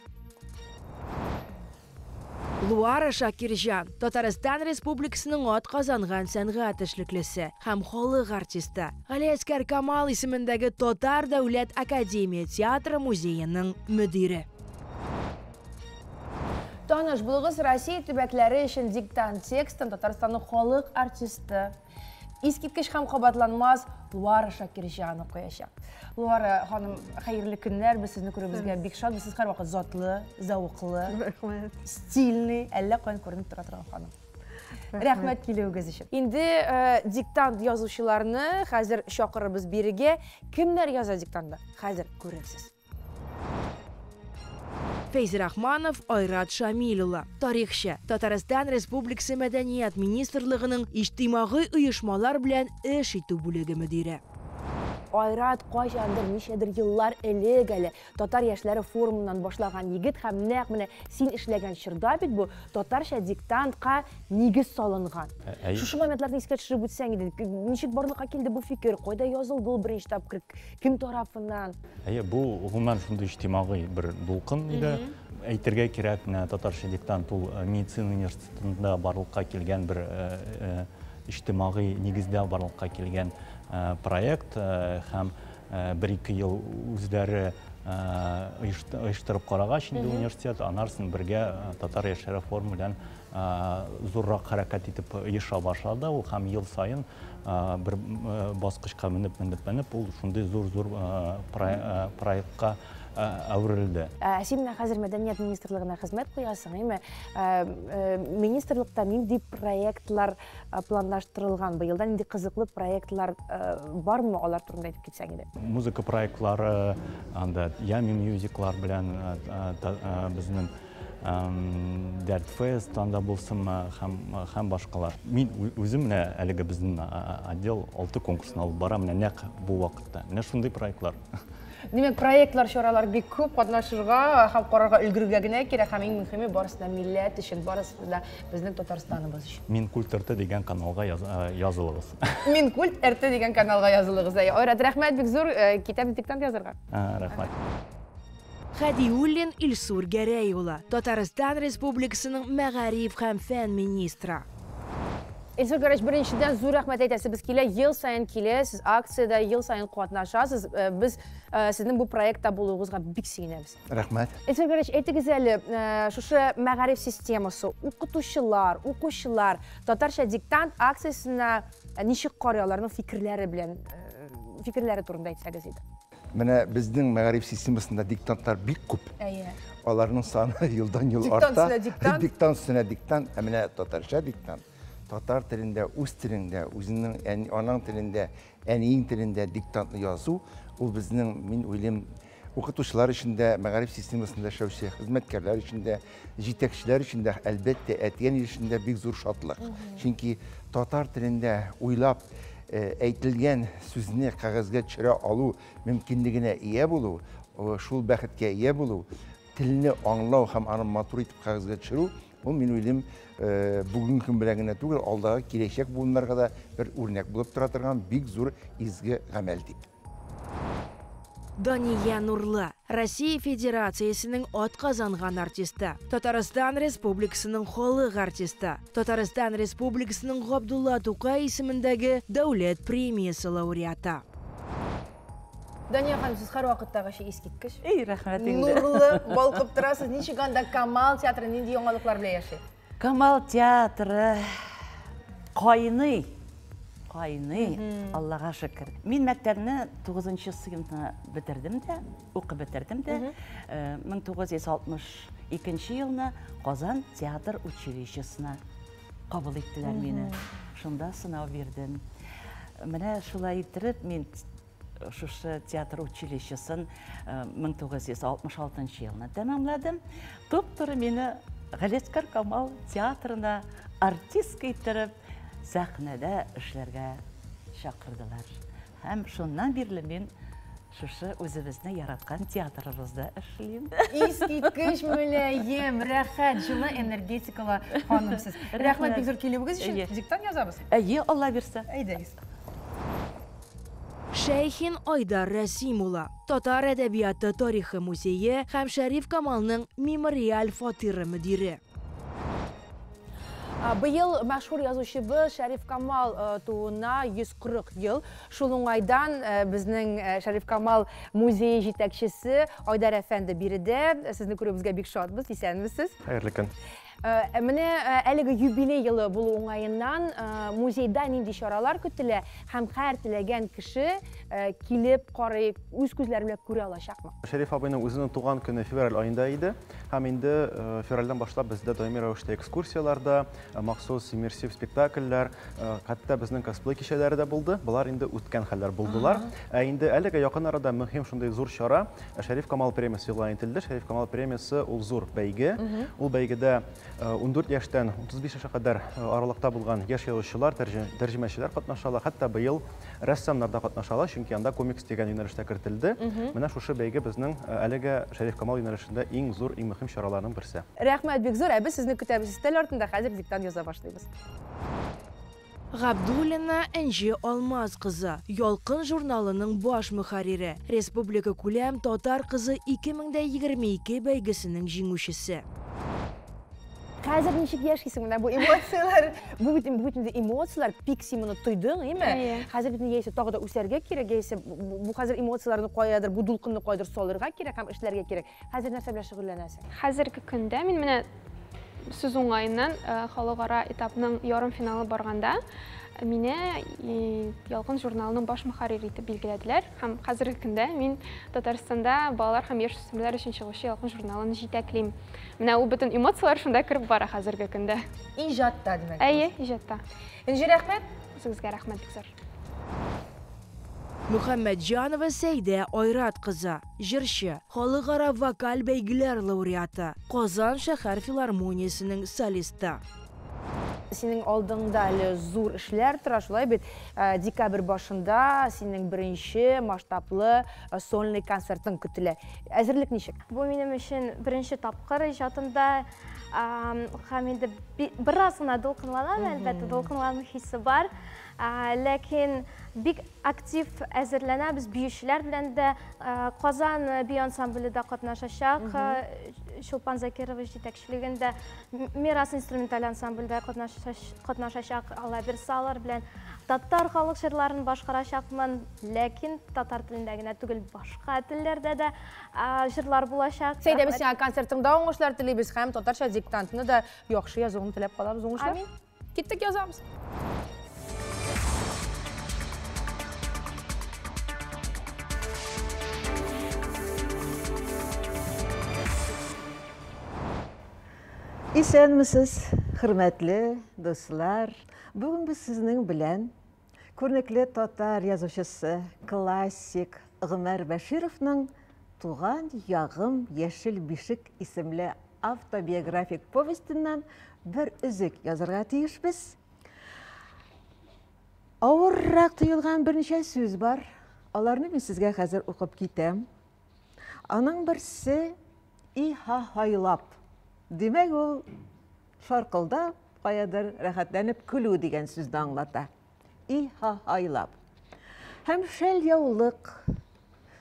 Луара Шакирҗан, Татарстан Республикасының атказанган сәнгать эшлеклесе һәм халык артисты. Галиәсгар Камал исемендәге Татар дәүләт академия театры музееның мөдире. Таныш булыгыз, Россия төбәкләре өчен диктант текстын Татарстанның халык артисты, искиткеч һәм кабатланмас Луара Шакирҗан укыячак. Луара ханым, хәерле көннәр, без сезне күрүебезгә бик шатбыз. Сез һәрвакыт затлы, зәвыклы, стильный, әллә каян күренеп тора торган ханым. Рәхмәт килүегез өчен. Инде диктант язучыларны хәзер чакырырбыз бирегә. Кемнәр яза диктантны? Хәзер күрерсез. Фәйзрахманов Айрат Шамил улы, тарихчы, Татарстан Республикасы Мәдәният министрлыгының иҗтимагый оешмалар белән эш итү бүлеге мөдире. Айрат кайчандыр ничәдер еллар элек әле татар яшьләре форумыннан башлаган егет һәм нәкъ менә син эшләгән чорда бит бу татарча диктантка нигез салынган. Шушы моментларны искә төшереп үтсәң иде, ничек барлыкка килде бу фикер, кайда язылды ул беренче тапкыр, кем тарафыннан? Әйе, бу гомумән шундый иҗтимагый бер дулкын иде. Әйтергә кирәк, менә татарча диктант ул медицина университетында барлыкка килгән бер иҗтимагый нигездә барлыкка килгән проект һәм бер-ике ел үзләре оештырып карагач инде университет, анарсын бергә татар яшьләре форумы белән зуррак хәрәкәт итеп оеша башлады ул һәм ел саен бер баскычка менеп, менеп, менеп, ул шундый зур-зур проектка әверелде. Син менә хәзер Мәдәният министрлыгына хезмәт куясың, әйме? Министрлыкта нинди проектлар планлаштырылган быелда, нинди кызыклы проектлар бармы, алар турында әйтеп китсәң иде? Музыка проектлары, анда Ями мюзиклар белән безнең Дәрт фест анда булсынмы һәм башкалар. Мин үзем менә әлеге безнең отдел 6 конкурсын алып бара, менә нәкъ бу вакытта. Менә шундый проектлар. Димәк, проектлар, чаралар бик күп, катнашырга һәм карарга өлгерергә генә кирәк, һәм иң мөһиме барысы да милләт өчен, барысы да безнең Татарстаныбыз өчен. Минкульт РТ дигән каналга язылыгыз. Минкульт РТ дигән каналга язылыгыз. Айрат, рәхмәт бик зур, китәбез диктант язырга. Рәхмәт. Хәдиуллин Илсур Гәрәй улы, Татарстан Республикасының мәгариф һәм фән министры. Илсур Гәрәевич, беренчедән зур рәхмәт әйтәсебез килә, ел саен киләсез, акциядә ел саен катнашасыз. Без сезнең бу проектта булуыгызга бик сөенәбез. Рәхмәт. Илсур Гәрәевич, әйтегез әле, шушы мәгариф системасы, укытучылар, укучылар татарча диктант акциясенә ничек карый, аларның фикерләре белән, фикерләре турында әйтсәгез иде. Менә безнең мәгариф системасында диктантлар бик күп. Әйе. Аларның саны елдан-ел Диктант арта. өстенә диктант. Диктант өстенә диктант. Ә менә татарча диктант, татар телендә, үз телеңдә, үзеңнең анаң телендә, әниең телендә диктантны язу, ул безнең, мин уйлыйм, укытучылар өчен дә, мәгариф системасында эшләүче хезмәткәрләр өчен дә, җитәкчеләр өчен дә, әлбәттә, әти-әни өчен дә бик зур шатлык. Чөнки татар телендә уйлап әйтелгән сүзне кәгазьгә төшерә алу мөмкинлегенә ия булу, шул бәхеткә ия булу, телне аңлау һәм аны матур итеп кәгазьгә төшерү, ул, мин уйлыйм, бүгенге көн белән генә түгел, алдагы киләчәк буыннарга да бер үрнәк булып тора торган бик зур изге гамәл дип. Дания Нурлы, Россия Федерациясенең атказанган артисты, Татарстан Республикасының халык артисты, Татарстан Республикасының Габдулла Тукай исемендәге дәүләт премиясе лауреаты. Дания ханым, сез һәрвакыттагыча искиткеч. Эй, рәхмәт инде. Нурлы, балкып торасыз. Ничек анда Камал театры нинди яңалыклар белән яши? Камал театры кайный. Кайный, Аллага шөкер. Мин мәктәпне тугызынчы сыйныфны бетердем дә, укып бетердем дә. Мең тугыз йөз алтмыш икенче елны Казан театр училищесына кабул иттеләр мине. Шунда сынау бирдем. Менә шулай иттереп мин шушы театр училищесын 1966 елны тәмамладым. Туп-туры мине Галиәсгар Камал театрына артистка иттереп сәхнәдә эшләргә чакырдылар. Һәм шуннан бирле мин шушы үзебезне яраткан театрыбызда эшлим. Искиткеч мөлаем, рәхәт, җылы энергетикалы ханым сез. Рәхмәт бик зур килүегез өчен. Диктант язабыз? Әйе, Алла бирсә. Әйдәгез. Шәйхин Айдар Рәсим улы, Татар әдәбияты тарихы музее һәм Шәриф Камалның мемориаль фатиры мөдире. Быел мәшһүр язучыбыз Шәриф Камал тууына 140 ел. Шул уңайдан безнең Шәриф Камал музее җитәкчесе Айдар әфәнде биредә. Сезне күрүебезгә бик шатбыз. Исәнмесез. Хәерле көн. Менә әлеге юбилей елы булу уңаеннан музейда нинди чаралар көтелә һәм һәр теләгән кеше килеп карый, үз күзләре белән күрә алачакмы? Шәриф абыйның үзенең туган көне февраль аенда иде. Һәм инде февральдән башлап бездә даими рәвештә экскурсияләр дә, махсус иммерсив спектакльләр, хәтта безнең косплей кичәләре дә булды. Болар инде үткән хәлләр булдылар. Ә инде әлегә якын арада мөһим шундый зур чара Шәриф Камал премиясе игълан ителде. Шәриф Камал премиясе ул зур бәйге. Ул бәйгедә 14 яшьтән 35 яшькә кадәр аралыкта булган яшь язучылар, тәрҗемәчеләр катнаша ала, хәтта быел рәссамнар да катнаша ала, чөнки анда комикс дигән юнәлештә кертелде. Менә шушы бәйге безнең әлегә Шәриф Камал юнәлешендә иң зур, иң мөһим чараларның берсе. Рәхмәт бик зур, ә без сезне көтәбез өстәл артында, хәзер диктант яза башлыйбыз. Габдуллина Энҗе Алмаз кызы, Ялкын журналының баш мөхәррире, республика күләм Татар кызы 2022 бәйгесенең җиңүчесе. Хәзер ничек яшисең менә бу эмоцияләр, бу бит бу бит инде эмоцияләр, пик син моны тойдың, әйме? Хәзер бит яисә тагы да үсәргә кирәк, яисә бу хәзер эмоцияләрне каядыр, бу дулкынны каядыр салырга кирәк һәм эшләргә кирәк. Хәзер нәрсә белән шөгыльләнәсең? Хәзерге көндә мин менә сүз уңаеннан халыкара этапның ярымфиналы барганда мине Ялкын журналының баш мөхәррире итеп билгеләделәр һәм хәзерге көндә мин Татарстанда балалар һәм яшүсмерләр өчен чыгучы Ялкын журналын җитәклим. Менә ул бөтен эмоцияләр шунда кереп бара хәзерге көндә. Иҗатта, димәк. Әйе, иҗатта. Энҗе, рәхмәт. Үзегезгә рәхмәт бик зур. Мөхәммәтҗанова Сәйдә Айрат кызы, җырчы, халыкара вокаль бәйгеләр лауреаты, Казан шәһәр филармониясенең солисты. Синең алдыңда әле зур эшләр тора, шулай бит? Декабрь башында синең беренче масштаблы сольный концертың көтелә. Әзерлек ничек? Бу минем өчен беренче тапкыр иҗатымда, һәм инде бераз гына дулкынланам, әлбәттә, дулкынлану хисе бар. Ләкин бик актив әзерләнәбез, биючеләр белән дә, Казан бию ансамбле дә катнашачак, Чулпан Закирова җитәкчелегендә Мирас инструменталь ансамбльдә катнашачак, Алла бирсә, алар белән татар халык җырларын башкарачакмын, ләкин татар телендә генә түгел, башка телләрдә дә җырлар булачак. Сәйдә, без сиңа концертыңда уңышлар телибез һәм татарча диктантны да яхшы язуыңны теләп калабыз. Уңышлар. Амин. Киттек, язабыз. Исәнмесез, хөрмәтле дуслар. Бүген без сезнең белән күренекле татар язучысы, классик Гомәр Бәшировның Туган ягым яшел бишек исемле автобиографик повестеннан бер өзек язарга тиешбез. Авыррак тоелган берничә сүз бар. Аларны мин сезгә хәзер укып китәм. Аның берсе иһаһайлап. Димәк, ул шаркылдап, каядыр рәхәтләнеп көлү дигән сүзне аңлата. Иһаһайлап. Һәм шәл яулык.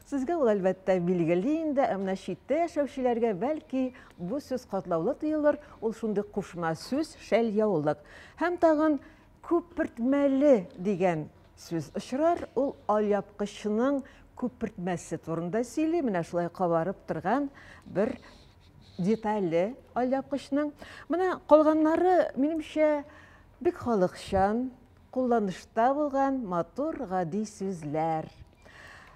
Сезгә ул әлбәттә билгеле инде, ә менә читтә яшәүчеләргә бәлки бу сүз катлаулы тоелыр, ул шундый кушма сүз шәл яулык. Һәм тагын күпертмәле дигән сүз очрар, ул алъяпкычның күпертмәсе турында сөйли, менә шулай кабарып торган бер детале алъяпкычның. Менә калганнары, минемчә, бик халыкчан, кулланышта булган матур гади сүзләр.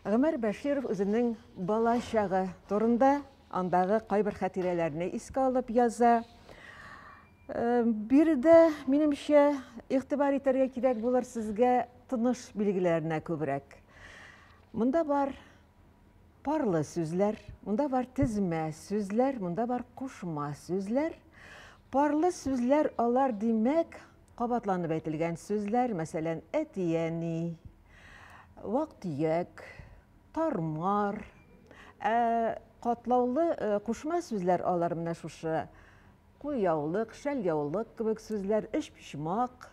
Гомәр Бәширов үзенең бала чагы турында андагы кайбер хатирәләрне искә алып яза. Биредә, минемчә, игътибар итәргә кирәк булыр сезгә тыныш билгеләренә күбрәк. Монда бар парлы сүзләр, монда бар тезмә сүзләр, монда бар кушма сүзләр. Парлы сүзләр алар, димәк, кабатланып әйтелгән сүзләр, мәсәлән, әти-әни, вак-төяк, тар-мар. Ә катлаулы кушма сүзләр алар менә шушы кулъяулык, шәльяулык кебек сүзләр, өчпочмак.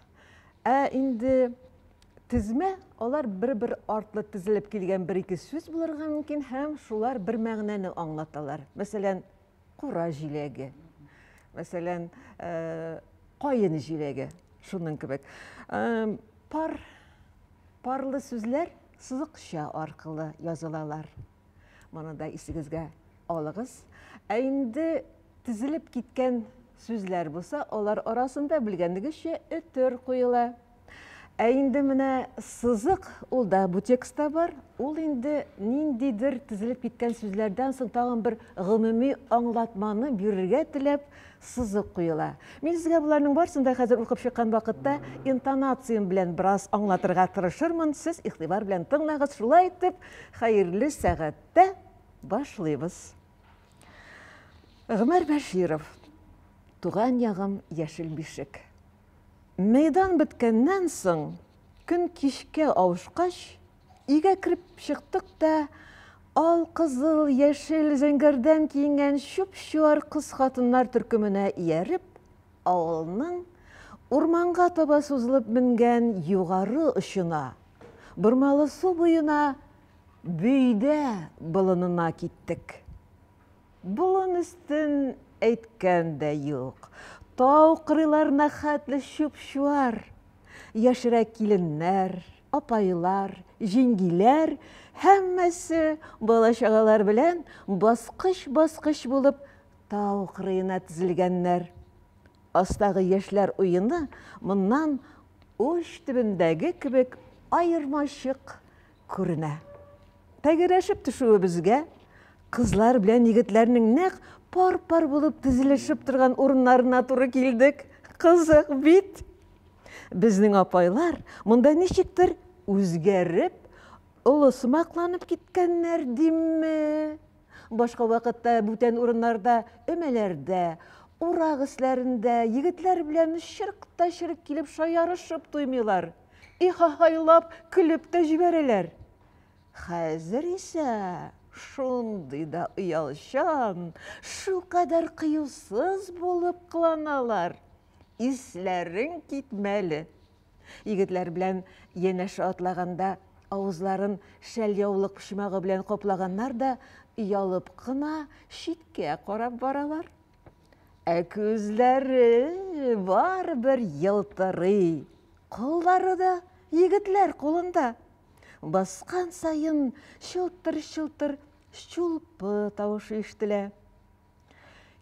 Ә инде тезмә, алар бер-бер артлы тезелеп килгән бер-ике сүз булырга мөмкин һәм шулар бер мәгънәне аңлаталар. Мәсәлән, кура җиләге, мәсәлән, каен җиләге, шуның кебек. Пар, парлы сүзләр сызыкча аркылы язылалар. Моны да исегезгә алыгыз. Ә инде тезелеп киткән сүзләр булса, алар арасында белгәнегезчә өтер куела. Ә инде менә сызык, ул да бу текстта бар, ул инде ниндидер тезелеп киткән сүзләрдән соң тагын бер гомуми аңлатманы бирергә теләп сызык куела. Мин сезгә боларның барысын да хәзер укып чыккан вакытта интонациям белән бераз аңлатырга тырышырмын, сез игътибар белән тыңлагыз. Шулай итеп, хәерле сәгатьтә башлыйбыз. Гомәр Бәширов. Туган ягым яшел бишек. Мәйдан беткәннән соң, көн кичкә авышкач, өйгә кереп чыктык та, ал, кызыл, яшел, зәңгәрдән киенгән чуп-чуар кыз-хатыннар төркеменә ияреп, авылның урманга таба сузылып менгән югары очына, бормалы су буена, Бөйдә болынына киттек. Болын өстен әйткән дә юк. Тау кырыйларына хәтле чуп-чуар. Яшьрәк киленнәр, апайлар, җиңгиләр, һәммәсе бала-чагалар белән баскыч-баскыч булып тау кырыена тезелгәннәр. Астагы яшьләр уены моннан уч төбендәге кебек аермачык күренә. Тәгәрәшеп төшүебезгә, кызлар белән егетләрнең нәкъ пар-пар булып тезелешеп торган урыннарына туры килдек. Кызык бит! Безнең апайлар монда ничектер үзгәреп, олы сымакланып киткәннәр димме? Башка вакытта бүтән урыннарда өмәләрдә, урак өсләрендә егетләр белән чырк та чырк килеп шаярышып туймыйлар. Ихахайлап көлеп тә җибәрәләр. Хәзер исә шундый да оялчан, шулкадәр кыюсыз булып кыланалар. Исләрең китмәле. Егетләр белән янәшә атлаганда авызларын шәльяулык почмагы белән каплаганнар да оялып кына читкә карап баралар. Ә күзләре барыбер елтырый. Куллары да егетләр кулында. Баскан саен чылтыр-чылтыр чулпы тавышы ишетелә.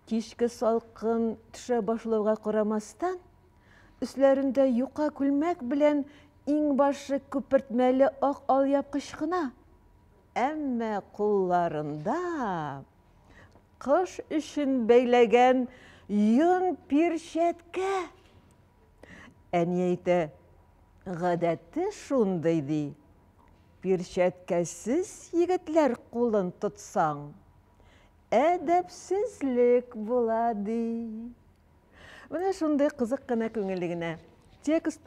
Кичке салкын төшә башлауга карамастан, өсләрендә юка күлмәк белән иңбашы күпертмәле ак алъяпкыч кына. Әмма кулларында кыш өчен бәйләгән йон пирчәткә. Әни әйтә, гадәте шундый, ди. Пирчәткәсез егетләр кулын тотсаң, әдәпсезлек була, ди. Менә шундый кызык кына, күңелле генә текст.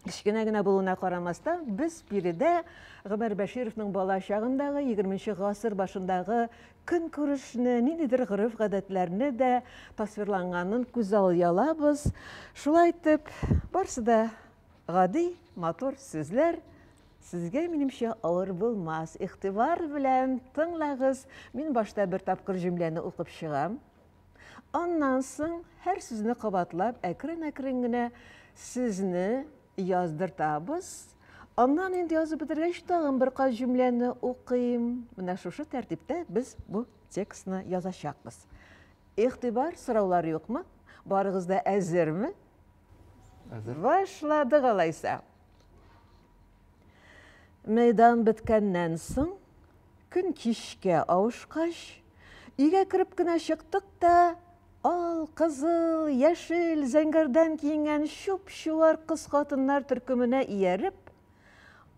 Кечкенә генә булуына карамастан, без биредә Гомәр Бәшировның бала чагындагы, 20 гасыр башындагы көнкүрешне, ниндидер гореф-гадәтләрне дә тасвирланганын күзаллый алабыз. Шулай итеп, барысы да гади, матур сүзләр. Сезгә, минемчә, авыр булмас. Игътибар белән тыңлагыз. Мин башта бер тапкыр җөмләне укып чыгам. Аннан соң һәр сүзне кабатлап, әкрен-әкрен генә сезне яздыртабыз. Аннан инде язып бетергәч, тагын бер кат җөмләне укыйм. Менә шушы тәртиптә без бу текстны язачакбыз. Игътибар, сораулар юкмы? Барыгыз да әзерме? Әзер. Башладык алайса. Мәйдан беткәннән соң, көн кичкә авышкач, өйгә кереп кенә чыктык та, Ал, кызыл, яшел, зәңгәрдән киенгән чуп-чуар кыз-хатыннар төркеменә ияреп,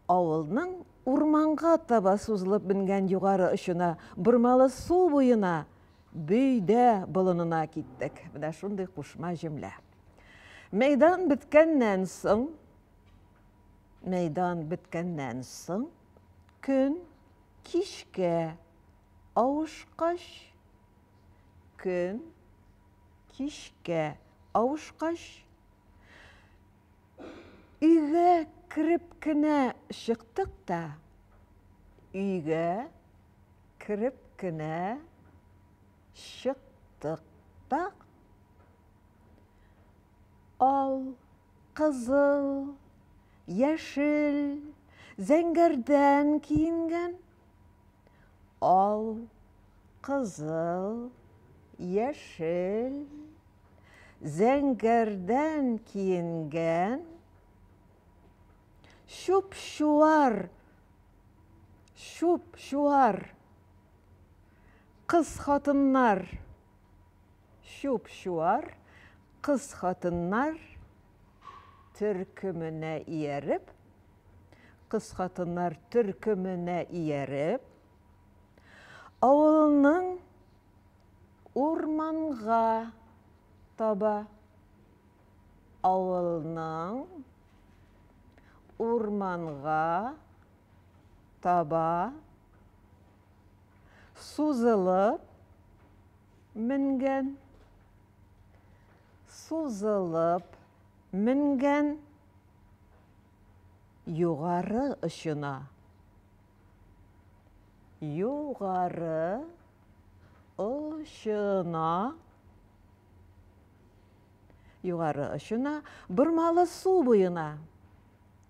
авылның урманга таба сузылып менгән югары очына, бормалы су буена, Бөйдә болынына киттек. Менә шундый кушма җөмлә. Мәйдан беткәннән соң, мәйдан беткәннән соң, көн кичкә авышкач, көн кичкә авышкач, өйгә кереп кенә чыктык та, өйгә кереп кенә чыктык та, ал, кызыл, яшел, зәңгәрдән киенгән, ал, кызыл, яшел, зәңгәрдән киенгән, чуп-чуар, чуп-чуар, кыз-хатыннар, чуп-чуар, кыз-хатыннар төркеменә ияреп, кыз-хатыннар төркеменә ияреп, авылның урманга таба, авылның урманга таба сузылып менгән, сузылып менгән югары очына, югары очына, югары очына, бормалы су буена,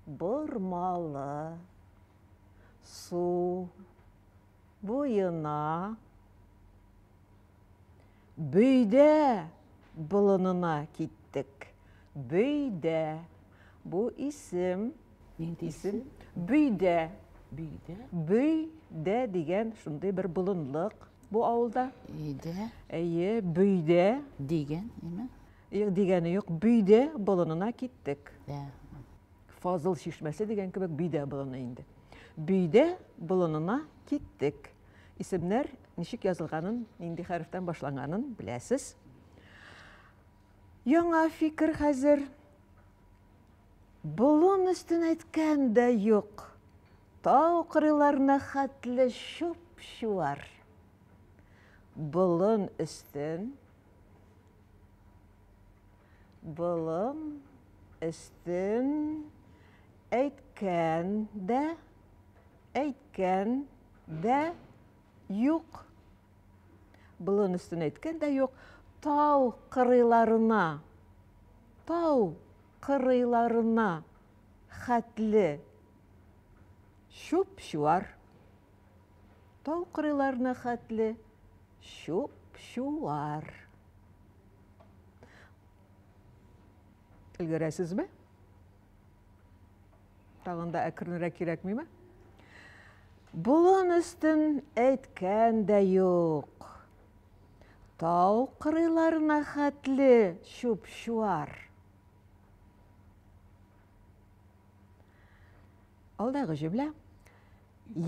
бормалы су буена, Бөйдә болынына киттек. Бөйдә. Бу исем. Нинди исем? Бөйдә. Бөйдә? Бөйдә дигән шундый бер болынлык бу авылда. Өйдә. Әйе, Бөйдә. Дигән, әйме? Юк, дигәне юк. Бөйдә болынына киттек. Дә. Фазыл чишмәсе дигән кебек Бөйдә болыны инде. Бөйдә болынына киттек. Исемнәр ничек язылганын, нинди хәрефтән башланганын беләсез. Яңа фикер хәзер. Болын өстен әйткән дә юк. Тау кырыйларына хәтле чуп-чуар. Болын өстен, болын өстен әйткән дә, әйткән дә юк. Болын өстен әйткән дә юк. Тау кырыйларына, тау кырыйларына хәтле чуп-чуар. Тау кырыйларына хәтле чуп-чуар. Өлгерәсезме? Тагын да әкренрәк кирәкмиме? Болын өстен әйткән дә юк. Тау кырыйларына хәтле чуп-чуар. Алдагы җөмлә.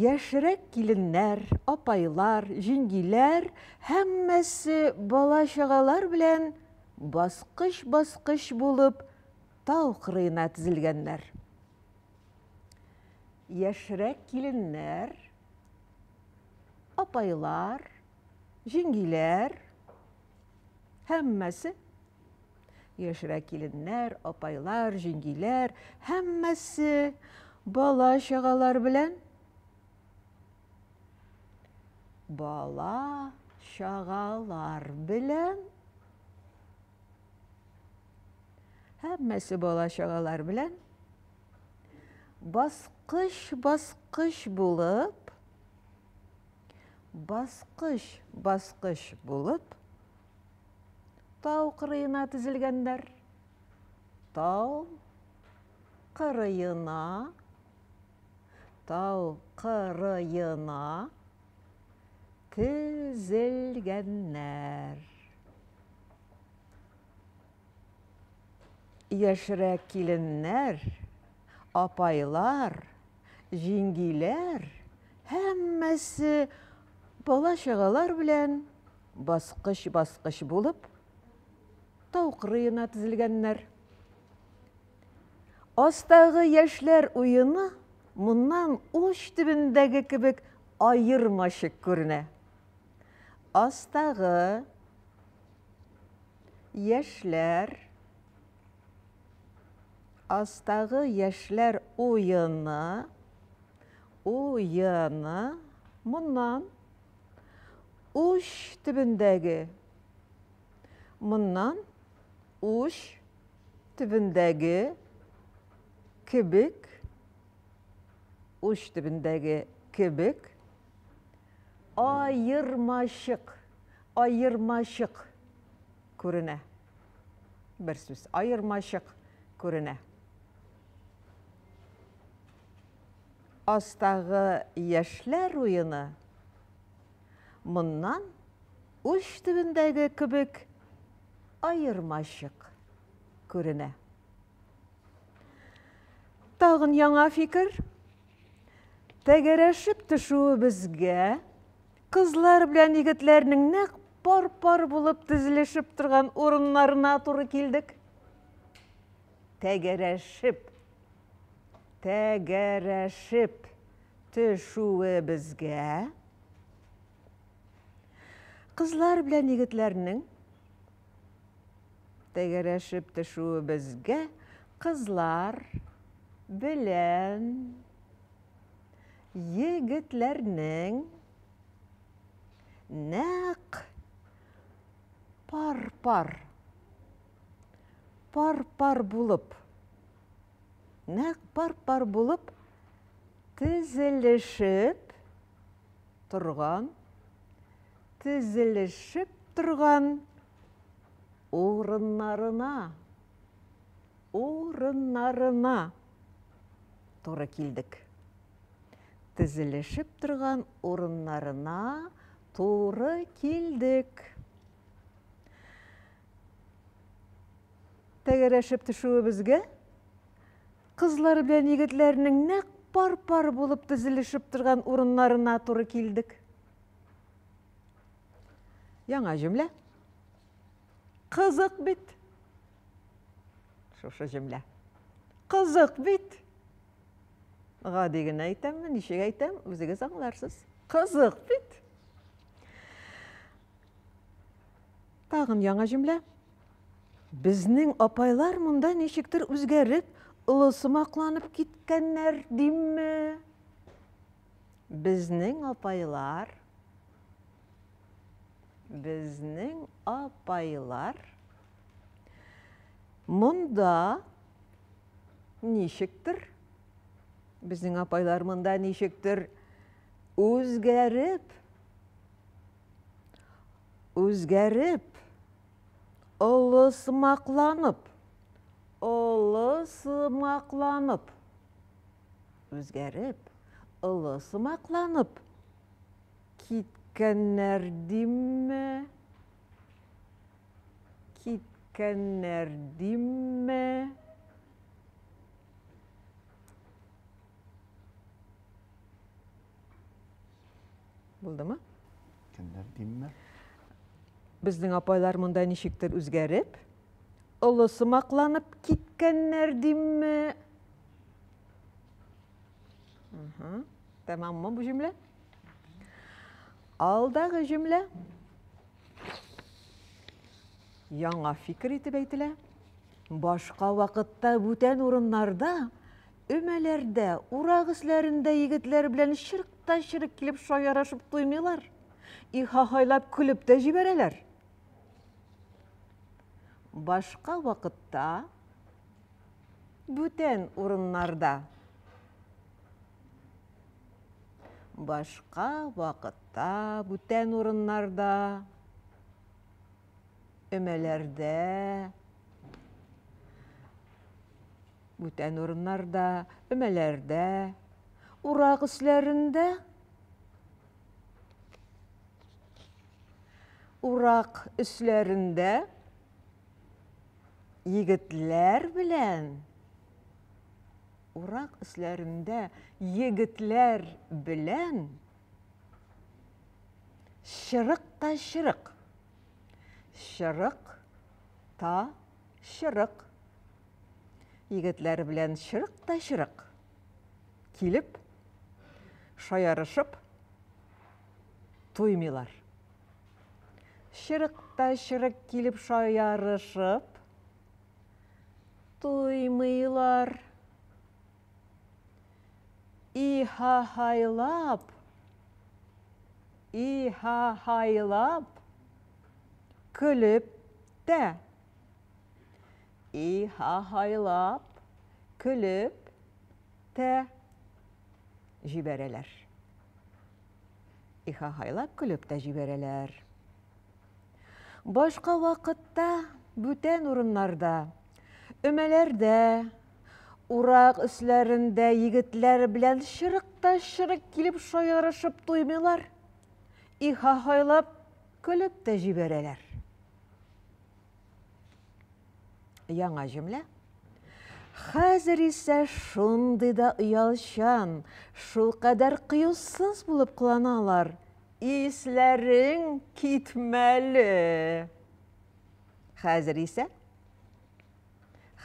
Яшьрәк киленнәр, апайлар, җиңгиләр һәммәсе бала-чагалар белән баскыч-баскыч булып тау кырыена тезелгәннәр. Яшьрәк киленнәр, апайлар, җиңгиләр һәммәсе яшьрәк киленнәр, апайлар, җиңгиләр һәммәсе бала-чагалар белән бала-чагалар белән һәммәсе бала-чагалар белән баскыч-баскыч булып, баскыч-баскыч булып тау кырыена тезелгәннәр. Тау кырыена, тау кырыена тезелгәннәр. Яшьрәк киленнәр, апайлар, җиңгиләр, һәммәсе бала-чагалар белән баскыч-баскыч булып, тау кырыена тезелгәннәр. Астагы яшьләр уены моннан уч төбендәге кебек аермачык күренә. Астагы яшьләр Астагы яшьләр уены уены моннан уч төбендәге моннан уч төбендәге кебек уч төбендәге кебек аермачык аермачык күренә. Бер сүз аермачык күренә. Астагы яшьләр уены моннан уч төбендәге кебек аермачык күренә. Тагын яңа фикер. Тәгәрәшеп төшүебезгә кызлар белән егетләрнең нәкъ пар-пар булып тезелешеп торган урыннарына туры килдек. Тәгәрәшеп, тәгәрәшеп төшүебезгә кызлар белән егетләрнең тәгәрәшеп төшүебезгә кызлар белән егетләрнең нәкъ пар-пар, пар-пар булып, нәкъ пар-пар булып тезелешеп торган, тезелешеп торган урыннарына, урыннарына туры килдек. Тезелешеп торган урыннарына туры килдек. Тәгәрәшеп төшүебезгә кызлар белән егетләрнең нәкъ пар-пар булып тезелешеп торган урыннарына туры килдек. Яңа җөмлә. Кызык бит. Шушы җөмлә. Кызык бит. Гади генә әйтәмме, ничек әйтәм, үзегез аңларсыз. Кызык бит. Тагын яңа җөмлә. Безнең апайлар монда ничектер үзгәреп, олысымакланып киткәннәр, димме? Безнең апайлар Безнең апайлар монда ничектер безнең апайлар монда ничектер үзгәреп үзгәреп олысымакланып олысымакланып үзгәреп олысымакланып киткәннәр димме киткәннәр димме Булдымы? Киткәннәр димме? Безнең апайлар монда ничектер үзгәреп, олысымакланып киткәннәр димме? Тәмаммы бу җөмлә? Алдагы җөмлә яңа фикер итеп әйтелә. Башка вакытта бүтән урыннарда, өмәләрдә, урак өсләрендә егетләр белән чырк та чырк килеп шаярашып туймыйлар. Ихахайлап көлеп тә җибәрәләр. Башка вакытта бүтән урыннарда Башка вакытта бүтән урыннарда өмәләрдә бүтән урыннарда өмәләрдә урак өсләрендә урак өсләрендә. егетләр белән урак өсләрендә егетләр белән чырык та чырык. Чырык та чырык. Егетләр белән чырык та чырык. Килеп, шаярышып туймыйлар. Чырык та чырык килеп шаярышып туймыйлар. Иһаһайлап, иһаһайлап көлеп тә, иһаһайлап көлеп тә җибәрәләр. Иһаһайлап көлеп тә җибәрәләр. Башка вакытта бүтән урыннарда, өмәләрдә, урак өсләрендә егетләр белән чырык та чырык килеп шаярышып туймыйлар. Иһаһайлап көлеп тә җибәрәләр. Яңа җөмлә. Хәзер исә шундый да оялчан, шулкадәр кыюсыз булып кыланалар. Исләрең китмәле. Хәзер исә,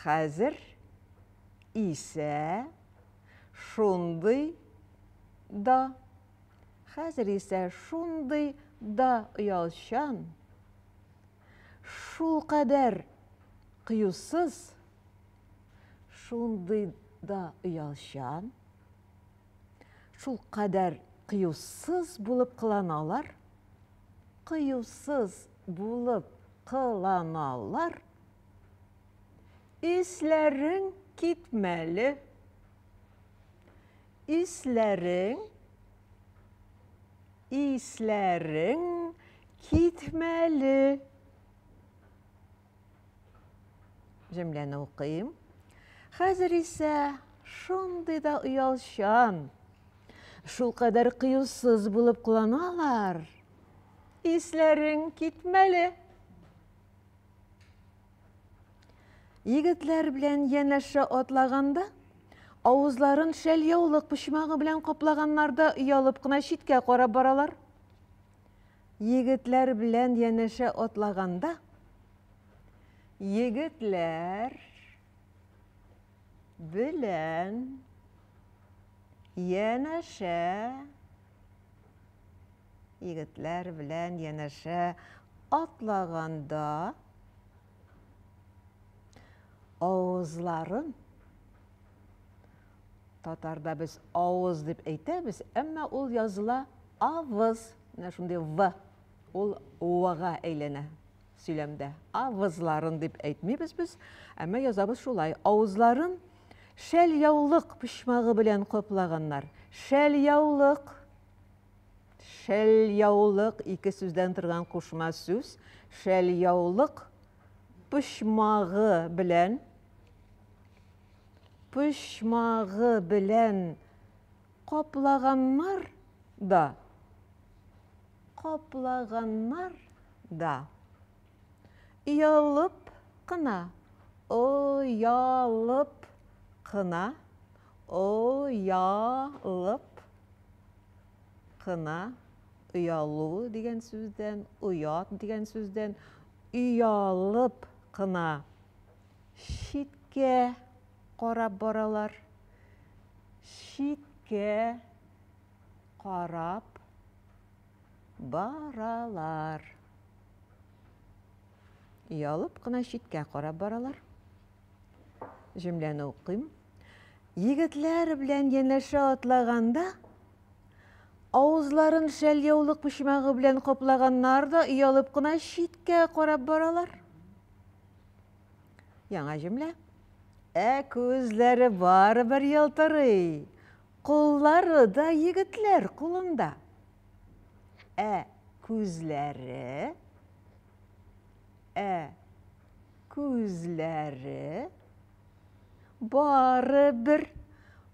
хәзер исә шундый да, хәзер исә шундый да оялчан, шулкадәр кыюсыз, шундый да оялчан, шулкадәр кыюсыз булып кыланалар, кыюсыз булып кыланалар, исләрең китмәле, исләрең, исләрең китмәле. Җөмләне укыйм. Хәзер исә шундый да оялчан, шулкадәр кыюсыз булып кыланалар. Исләрең китмәле. Егетләр белән янәшә атлаганда, авызларын шәльяулык почмагы белән каплаганнар да оялып кына читкә карап баралар. Егетләр белән янәшә атлаганда, егетләр белән янәшә, егетләр белән янәшә атлаганда, авызларын, татарда без авыз дип әйтәбез, әмма ул языла авыз, менә шундый в, ул в-га әйләнә сөйләмдә. Авызларын дип әйтмибез без, әмма язабыз шулай. Авызларын шәльяулык почмагы белән каплаганнар. Шәльяулык, шәльяулык ике сүздән торган кушма сүз. Шәльяулык почмагы белән, почмагы белән каплаганнар да, каплаганнар да, оялып кына, оялып кына, оялып кына, оялу дигән сүздән, оят дигән сүздән, оялып кына читкә карап баралар. Читкә карап баралар. Оялып кына читкә карап баралар. Җөмләне укыйм. Егетләр белән янәшә атлаганда, авызларын шәльяулык почмагы белән каплаганнар да оялып кына читкә карап баралар. Яңа җөмлә. Ә күзләре барыбер ялтырый. Куллары да егетләр кулында. Ә күзләре, ә күзләре барыбер,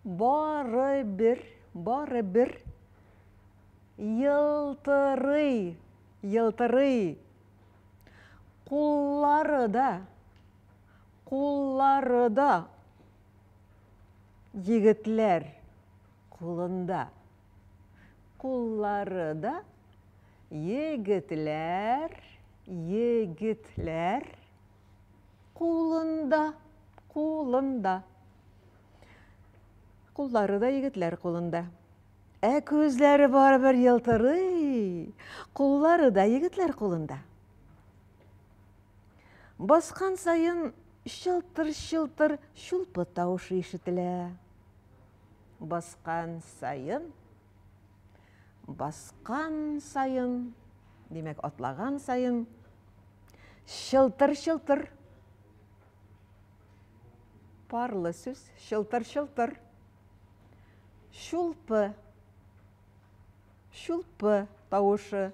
барыбер, барыбер елтырый, елтырый. Куллары да, Куллары да егетләр кулында. Куллары да егетләр, егетләр кулында, кулында. Куллары да егетләр кулында. Ә күзләре барыбер елтырый. Куллары да егетләр кулында. Баскан саен чылтыр-чылтыр чулпы тавышы ишетелә. Баскан саен, баскан саен, димәк, атлаган саен, чылтыр-чылтыр. Парлы сүз, чылтыр-чылтыр. Чулпы, чулпы тавышы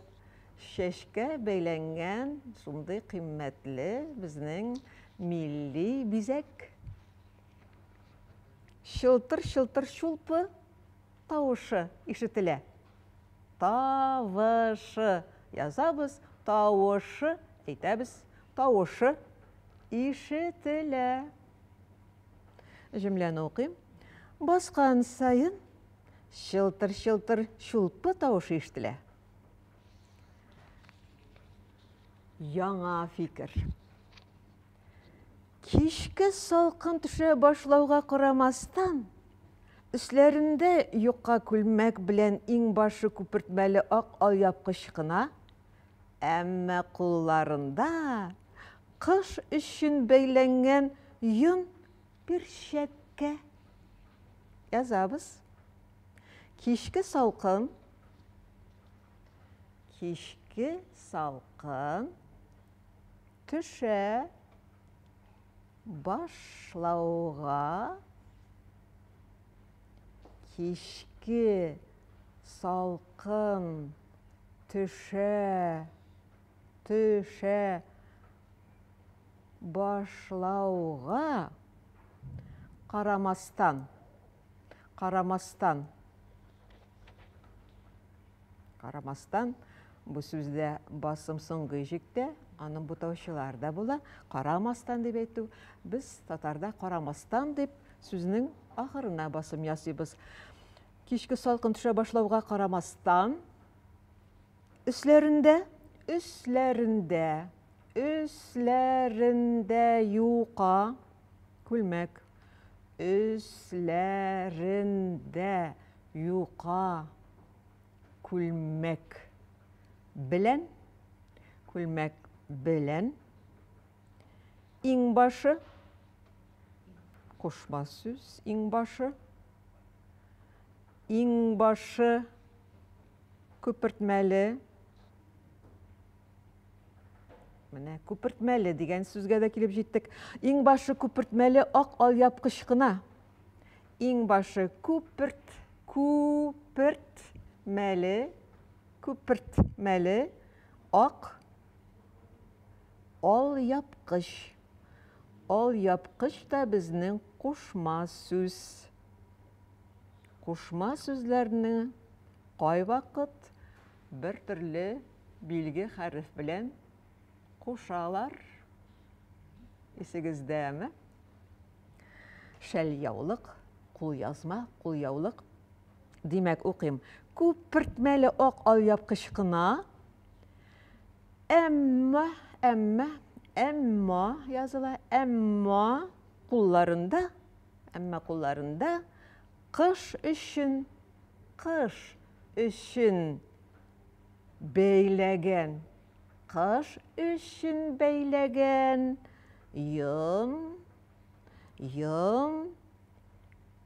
чәчкә бәйләнгән шундый кыйммәтле безнең милли бизәк. Чылтыр-чылтыр чулпы тавышы ишетелә. Тавышы язабыз, тавышы әйтәбез, тавышы ишетелә. Җөмләне укыйм. Баскан саен чылтыр-чылтыр чулпы тавышы ишетелә. Яңа фикер. Кичке салкын төшә башлауга карамастан, өсләрендә юка күлмәк белән иңбашы күпертмәле ак алъяпкыч кына, әмма кулларында кыш өчен бәйләнгән йон пирчәткә. Язабыз. Кичке салкын, кичке салкын төшә башлауга, кичке салкын төшә, төшә башлауга карамастан, карамастан, карамастан, бу сүздә басым соңгы иҗектә, аның бутаучылар да була. Карамастан дип әйтү, без татарда карамастан дип сүзнең ахырына басым ясыйбыз. Кичке салкын төшә башлауга карамастан, өсләрендә, өсләрендә, өсләрендә юка күлмәк, өсләрендә юка күлмәк белән, күлмәк белән, иңбашы, кушма сүз, иңбашы, иңбашы күпертмәле, менә күпертмәле дигән сүзгә дә килеп җиттек. Иңбашы күпертмәле ак алъяпкыч кына. Иңбашы күперт, күпертмәле, күпертмәле ак алъяпкыч. Алъяпкыч та безнең кушма сүз. Кушма сүзләрне кайвакыт бер төрле билге хәреф белән кушалар. Исегездәме? Шәльяулык, кулъязма, кулъяулык. Димәк, укыйм. Күпертмәле ак алъяпкыч кына. Әмма, әмма, әмма языла, әмма кулларында, әмма кулларында кыш өчен, кыш өчен бәйләгән, кыш өчен бәйләгән йон, йон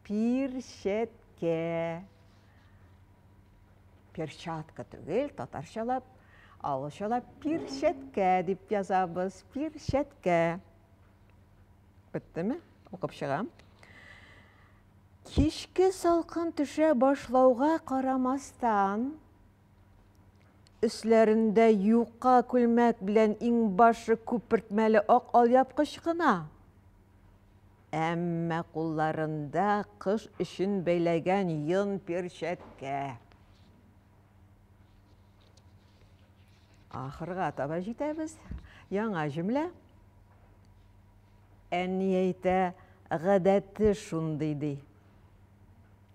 пирчәткә. Перчатка түгел, татарчалап, авылчалап пирчәткә дип язабыз, пирчәткә. Беттеме? Укып чыгам. Кичке салкын төшә башлауга карамастан, өсләрендә юка күлмәк белән иңбашы күпертмәле ак алъяпкыч кына. Әмма кулларында кыш өчен бәйләгән йон перчәткә. Ахырга таба җитәбез. Яңа җөмлә. Әни әйтә, гадәте шундый, ди.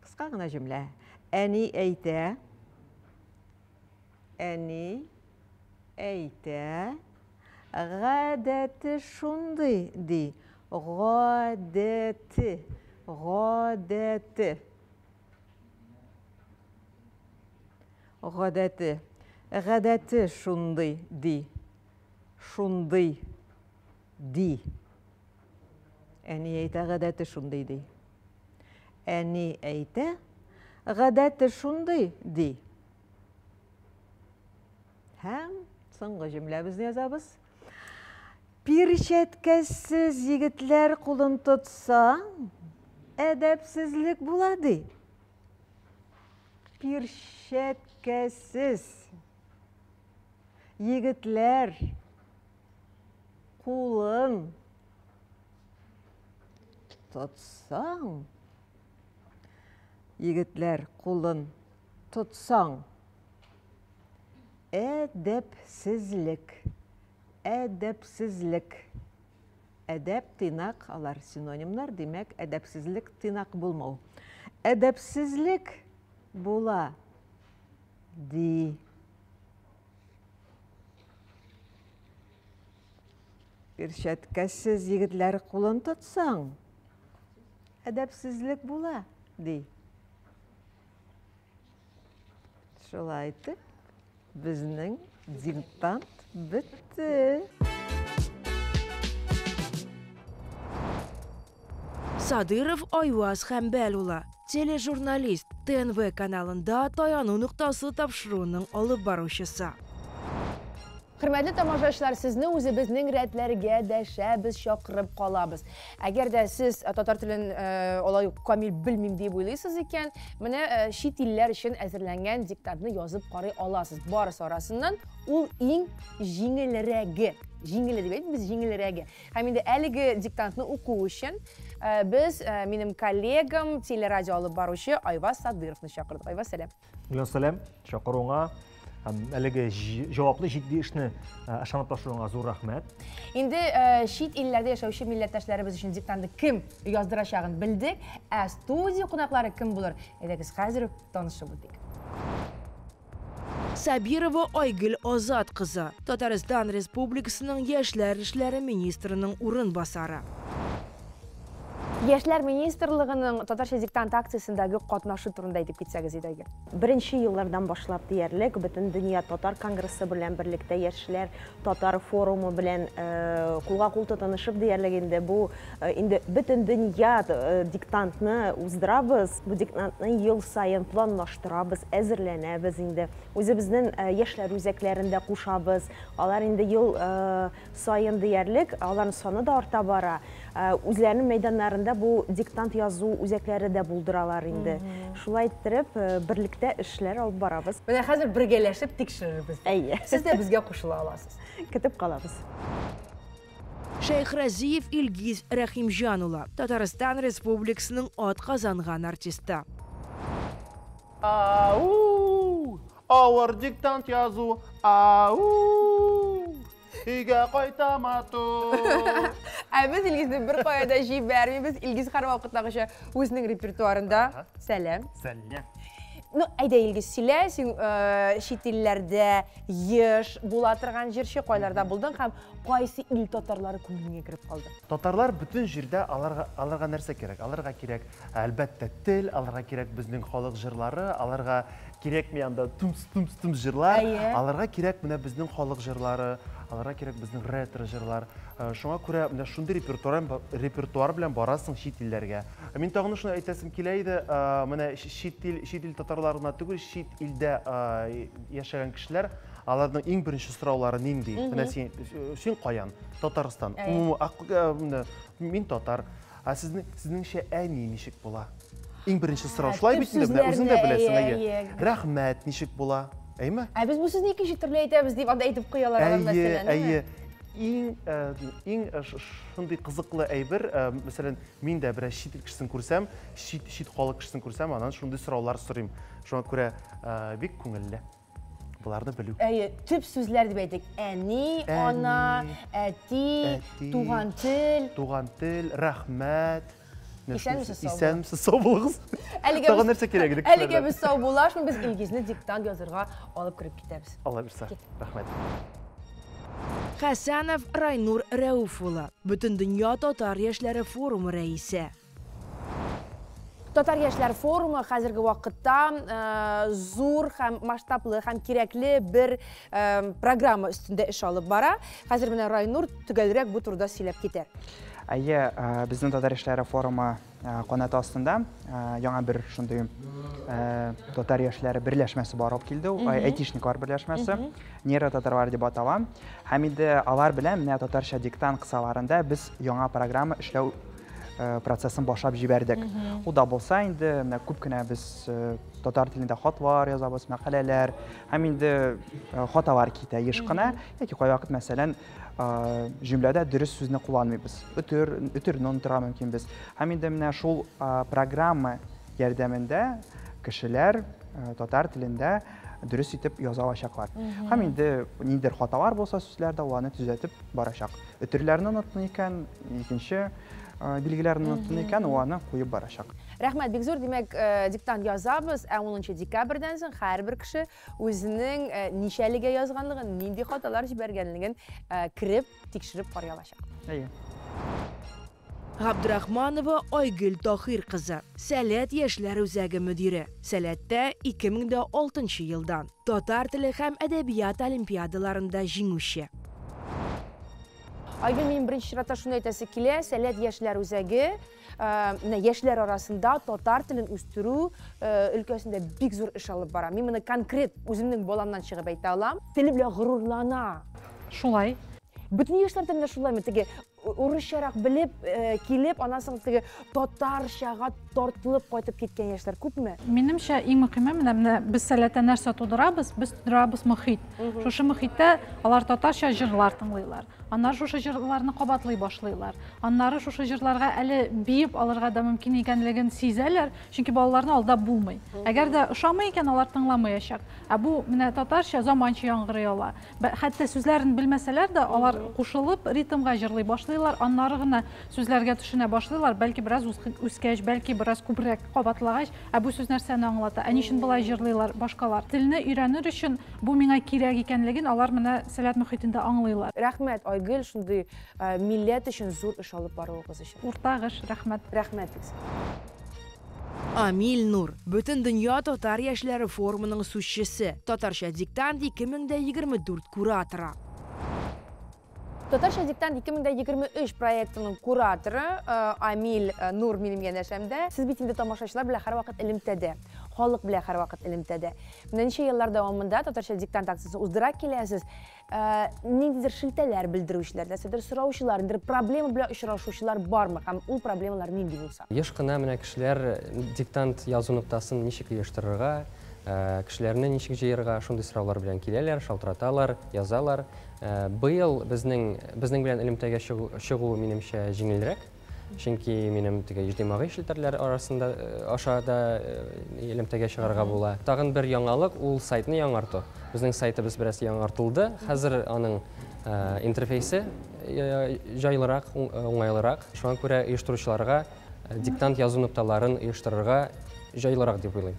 Кыска гына җөмлә. Әни әйтә, әни әйтә, гадәте шундый, ди. Гадәте, гадәте. Гадәте, гадәте шундый, ди. Шундый, ди. Әни әйтә, гадәте шундый, ди. Әни әйтә, гадәте шундый, ди. Һәм соңгы җөмләбезне язабыз. Пирчәткәсез егетләр кулын тотсаң, әдәпсезлек була, ди. Пирчәткәсез егетләр кулын тотсаң, егетләр кулын тотсаң, әдәпсезлек, әдәпсезлек. Әдәп, тыйнак, алар синонимнар, димәк, әдәпсезлек, тыйнак булмау. Әдәпсезлек була, ди. Пирчәткәсез егетләр кулын тотсаң, әдәпсезлек була, ди. Шулай итеп, безнең диктант бетте. Садыров Айваз Хәмбәл улы, тележурналист, ТНВ каналында Таяну ноктасы тапшыруының алып баручысы. Хөрмәтле тамашачылар, сезне үзебезнең рәтләргә дәшәбез, чакырып калабыз. Әгәр дә сез э, татар телен э, алай ук камил белмим дип уйлыйсыз икән, менә э, чит илләр өчен әзерләнгән диктантны язып карый аласыз. Барысы арасыннан ул иң җиңелрәге. Җиңеле дип әйтмибез, җиңелрәге. Һәм инде әлеге диктантны уку өчен без минем коллегам, телерадио алып баручы Айваз Садыровны чакырдык. Айваз, сәлам. Гөлназ, сәлам. Чакыруыңа һәм әлеге җаваплы җитди эшне ышанып тапшыруыңа зур рәхмәт. Инде чит илләрдә яшәүче милләттәшләребез өчен диктантны кем яздырачагын белдек, ә студия кунаклары кем булыр? Әйдәгез, хәзер үк танышып үтик. Сабирова Айгөл Азат кызы, Татарстан Республикасының Яшьләр эшләре министрының урынбасары. Яшьләр министрлыгының Татарча диктант акциясендәге катнашы турында әйтеп китсәгез иде, Айгөл. Беренче еллардан башлап диярлек Бөтендөнья татар конгрессы белән берлектә яшьләр татар форумы белән кулга-кул тотынышып диярлек инде бу инде Бөтендөнья диктантны уздырабыз. Бу диктантны ел саен планлаштырабыз, әзерләнәбез инде. Үзебезнең яшьләр үзәкләрен дә кушабыз. Алар инде ел саен диярлек, аларның саны да арта бара. Үзләренең мәйданнарында бу диктант язу үзәкләре дә булдыралар инде. Шулай иттереп, берлектә эшләр алып барабыз. Менә хәзер бергәләшеп тикшерербез. Әйе. Сез дә безгә кушыла аласыз. Көтеп калабыз. Шәйхразиев Илгиз Рәхимҗан улы, Татарстан Республикасының атказанган артисты. Ау! Авыр диктант язу, ау! Өйгә кайта матур. Ә без Илгизне бер кая да җибәрмибез. Илгиз һәрвакыттагыча үзенең репертуарында. Сәлам. Сәлам. Ну, әйдә, Илгиз, сөйлә, син э, чит илләрдә еш була торган җырчы, кайларда булдың һәм кайсы ил татарлары күңелеңә кереп калды? Татарлар бөтен җирдә аларга аларга нәрсә кирәк? Аларга кирәк, әлбәттә, тел, аларга кирәк безнең халык җырлары, аларга Кирәкми анда тумс-тумс-тумс җырлар. Әйе. Аларга кирәк менә безнең халык җырлары, аларга кирәк безнең ретро җырлар. Э, шуңа күрә менә шундый репертуар, репертуар белән барасың чит илләргә. Э, мин тагын шуны әйтәсем килә иде, э, менә чит ил, чит ил татарлары гына түгел, чит илдә яшәгән кешеләр, аларның иң беренче сораулары нинди? Менә син, син каян? Татарстан. Мин татар. Ә сезнең, сезнеңчә әни ничек була? Иң беренче сорау шулай бит инде, менә үзең дә беләсең, әйе. Рәхмәт ничек була? Әйме? Ә без бу сүзне икенче төрле әйтәбез дип анда әйтеп куялар алар мәсәлән. Әйе, әйе. Иң э, иң э, шундый кызыклы әйбер, э, мәсәлән, мин дә берәр чит ил кешесен күрсәм, чит чит халык кешесен күрсәм, аннан шундый сораулар сорыйм. Шуңа күрә бик күңелле. Боларны белү. Әйе, төп сүзләр дип әйтик. Әни, ана, әти, туган тел. Туган тел, рәхмәт. Исәнмесез, сау Исәнмесез, сау булыгыз. Тагын нәрсә кирәк иде Әлегә без сау булашмыйбыз, Илгизне диктант язырга алып кереп китәбез. Алла бирса. Рәхмәт. Хәсәнов Райнур Рәүф улы, Бөтендөнья татар яшьләре форумы рәисе. Татар яшьләр форумы хәзерге вакытта зур һәм масштаблы һәм кирәкле бер программа өстендә эш алып бара. Хәзер менә Райнур төгәлрәк бу турыда сөйләп китәр. Әйе, безнең татар яшьләре форумы канаты астында яңа бер шундый татар яшьләре берләшмәсе барып килде. Айтишниклар берләшмәсе, нейротатарлар дип атала. Һәм инде алар белән менә татарча диктант кысаларында без яңа программа эшләү процессын башлап җибәрдек. Ул да булса инде менә күп кенә без татар телендә хатлар язабыз, мәкаләләр һәм инде хаталар китә еш кына, яки кайвакыт, мәсәлән, җөмләдә дөрес сүзне кулланмыйбыз. Өтер, өтерне онытырга мөмкинбез. Һәм инде менә шул программа ярдәмендә кешеләр татар телендә дөрес итеп яза алачаклар. Һәм инде ниндидер хаталар булса сүзләрдә, ул аны төзәтеп барачак. Өтерләрне оныттың икән, икенче билгеләрне оныттың икән, ул аны куеп барачак. Рәхмәт, бик зур. Димәк, диктант язабыз, ә 10 декабрьдән соң һәрбер кеше үзенең ничәлегә язганлыгын, нинди хаталар җибәргәнлеген кереп, тикшереп карый алачак. Әйе. Габдрахманова Айгөл Тахир кызы, Сәләт яшьләр үзәге мөдире. Сәләттә 2006 елдан татар теле һәм әдәбият олимпиадаларында җиңүче. Айгөл, минем беренче чиратта шуны әйтәсе килә, Сәләт яшьләр үзәге менә яшьләр арасында татар телен үстерү өлкәсендә бик зур эш алып бара. Мин моны конкрет үземнең баламнан чыгып әйтә алам. Теле белән горурлана. Шулай. Бөтен яшьләр дә менә шулаймы? Теге урысчарак белеп килеп, аннан соң теге татарчага тартылып кайтып киткән яшьләр күпме? Минемчә, иң мөһиме, менә без Сәләттә нәрсә тудырабыз? Без тудырабыз мохит. Шушы мохиттә алар татарча җырлар тыңлыйлар. Аннары шушы җырларны кабатлый башлыйлар. Аннары шушы җырларга әле биеп алырга да мөмкин икәнлеген сизәләр, чөнки балаларны алдап булмый. Әгәр дә ошамый икән, алар тыңламаячак. Ә бу менә татарча заманча яңгырый ала. Хәтта сүзләрен белмәсәләр дә, алар кушылып ритмга җырлый башлыйлар, аннары гына сүзләргә төшенә башлыйлар, бәлки бераз үскәч, бәлки бераз күбрәк кабатлагач, ә бу сүз нәрсәне аңлата, ә ни өчен болай җырлыйлар башкалар. Телне өйрәнер өчен бу миңа кирәк икәнлеген алар менә Сәләт мохитендә аңлыйлар. Рәхмәт, Айгөл, шундый милләт өчен зур эш алып баруыгыз өчен. Уртак эш, рәхмәт. Рәхмәт бик зур. Амил Нур, Бөтендөнья татар яшьләре форумының сүзчесе, Татарча диктант 2024 кураторы. Татарча диктант 2023 проектының кураторы Амил Нур минем янәшәмдә. Сез бит инде тамашачылар белән һәрвакыт элемтәдә, халык белән һәрвакыт элемтәдә. Менә ничә еллар дәвамында Татарча диктант акциясен уздыра киләсез. Ниндидер шелтәләр белдерүчеләр, нәрсәдер сораучылар, ниндидер проблема белән очрашучылар бармы һәм ул проблемалар нинди булса? Еш кына менә кешеләр диктант язу ноктасын ничек оештырырга, кешеләрне ничек җыярга, шундый сораулар белән киләләр, шалтыраталар, язалар. Быел безнең белән элемтәгә чыгу минемчә җиңелрәк, чөнки минем теге иҗтимагый челтәрләр арасында аша да элемтәгә чыгарга була. Тагын бер яңалык ул сайтны яңарту. Безнең сайтыбыз бераз яңартылды. Хәзер аның интерфейсы җайлырак, уңайлырак. Шуңа күрә оештыручыларга диктант язу нокталарын оештырырга җайлырак дип уйлыйм.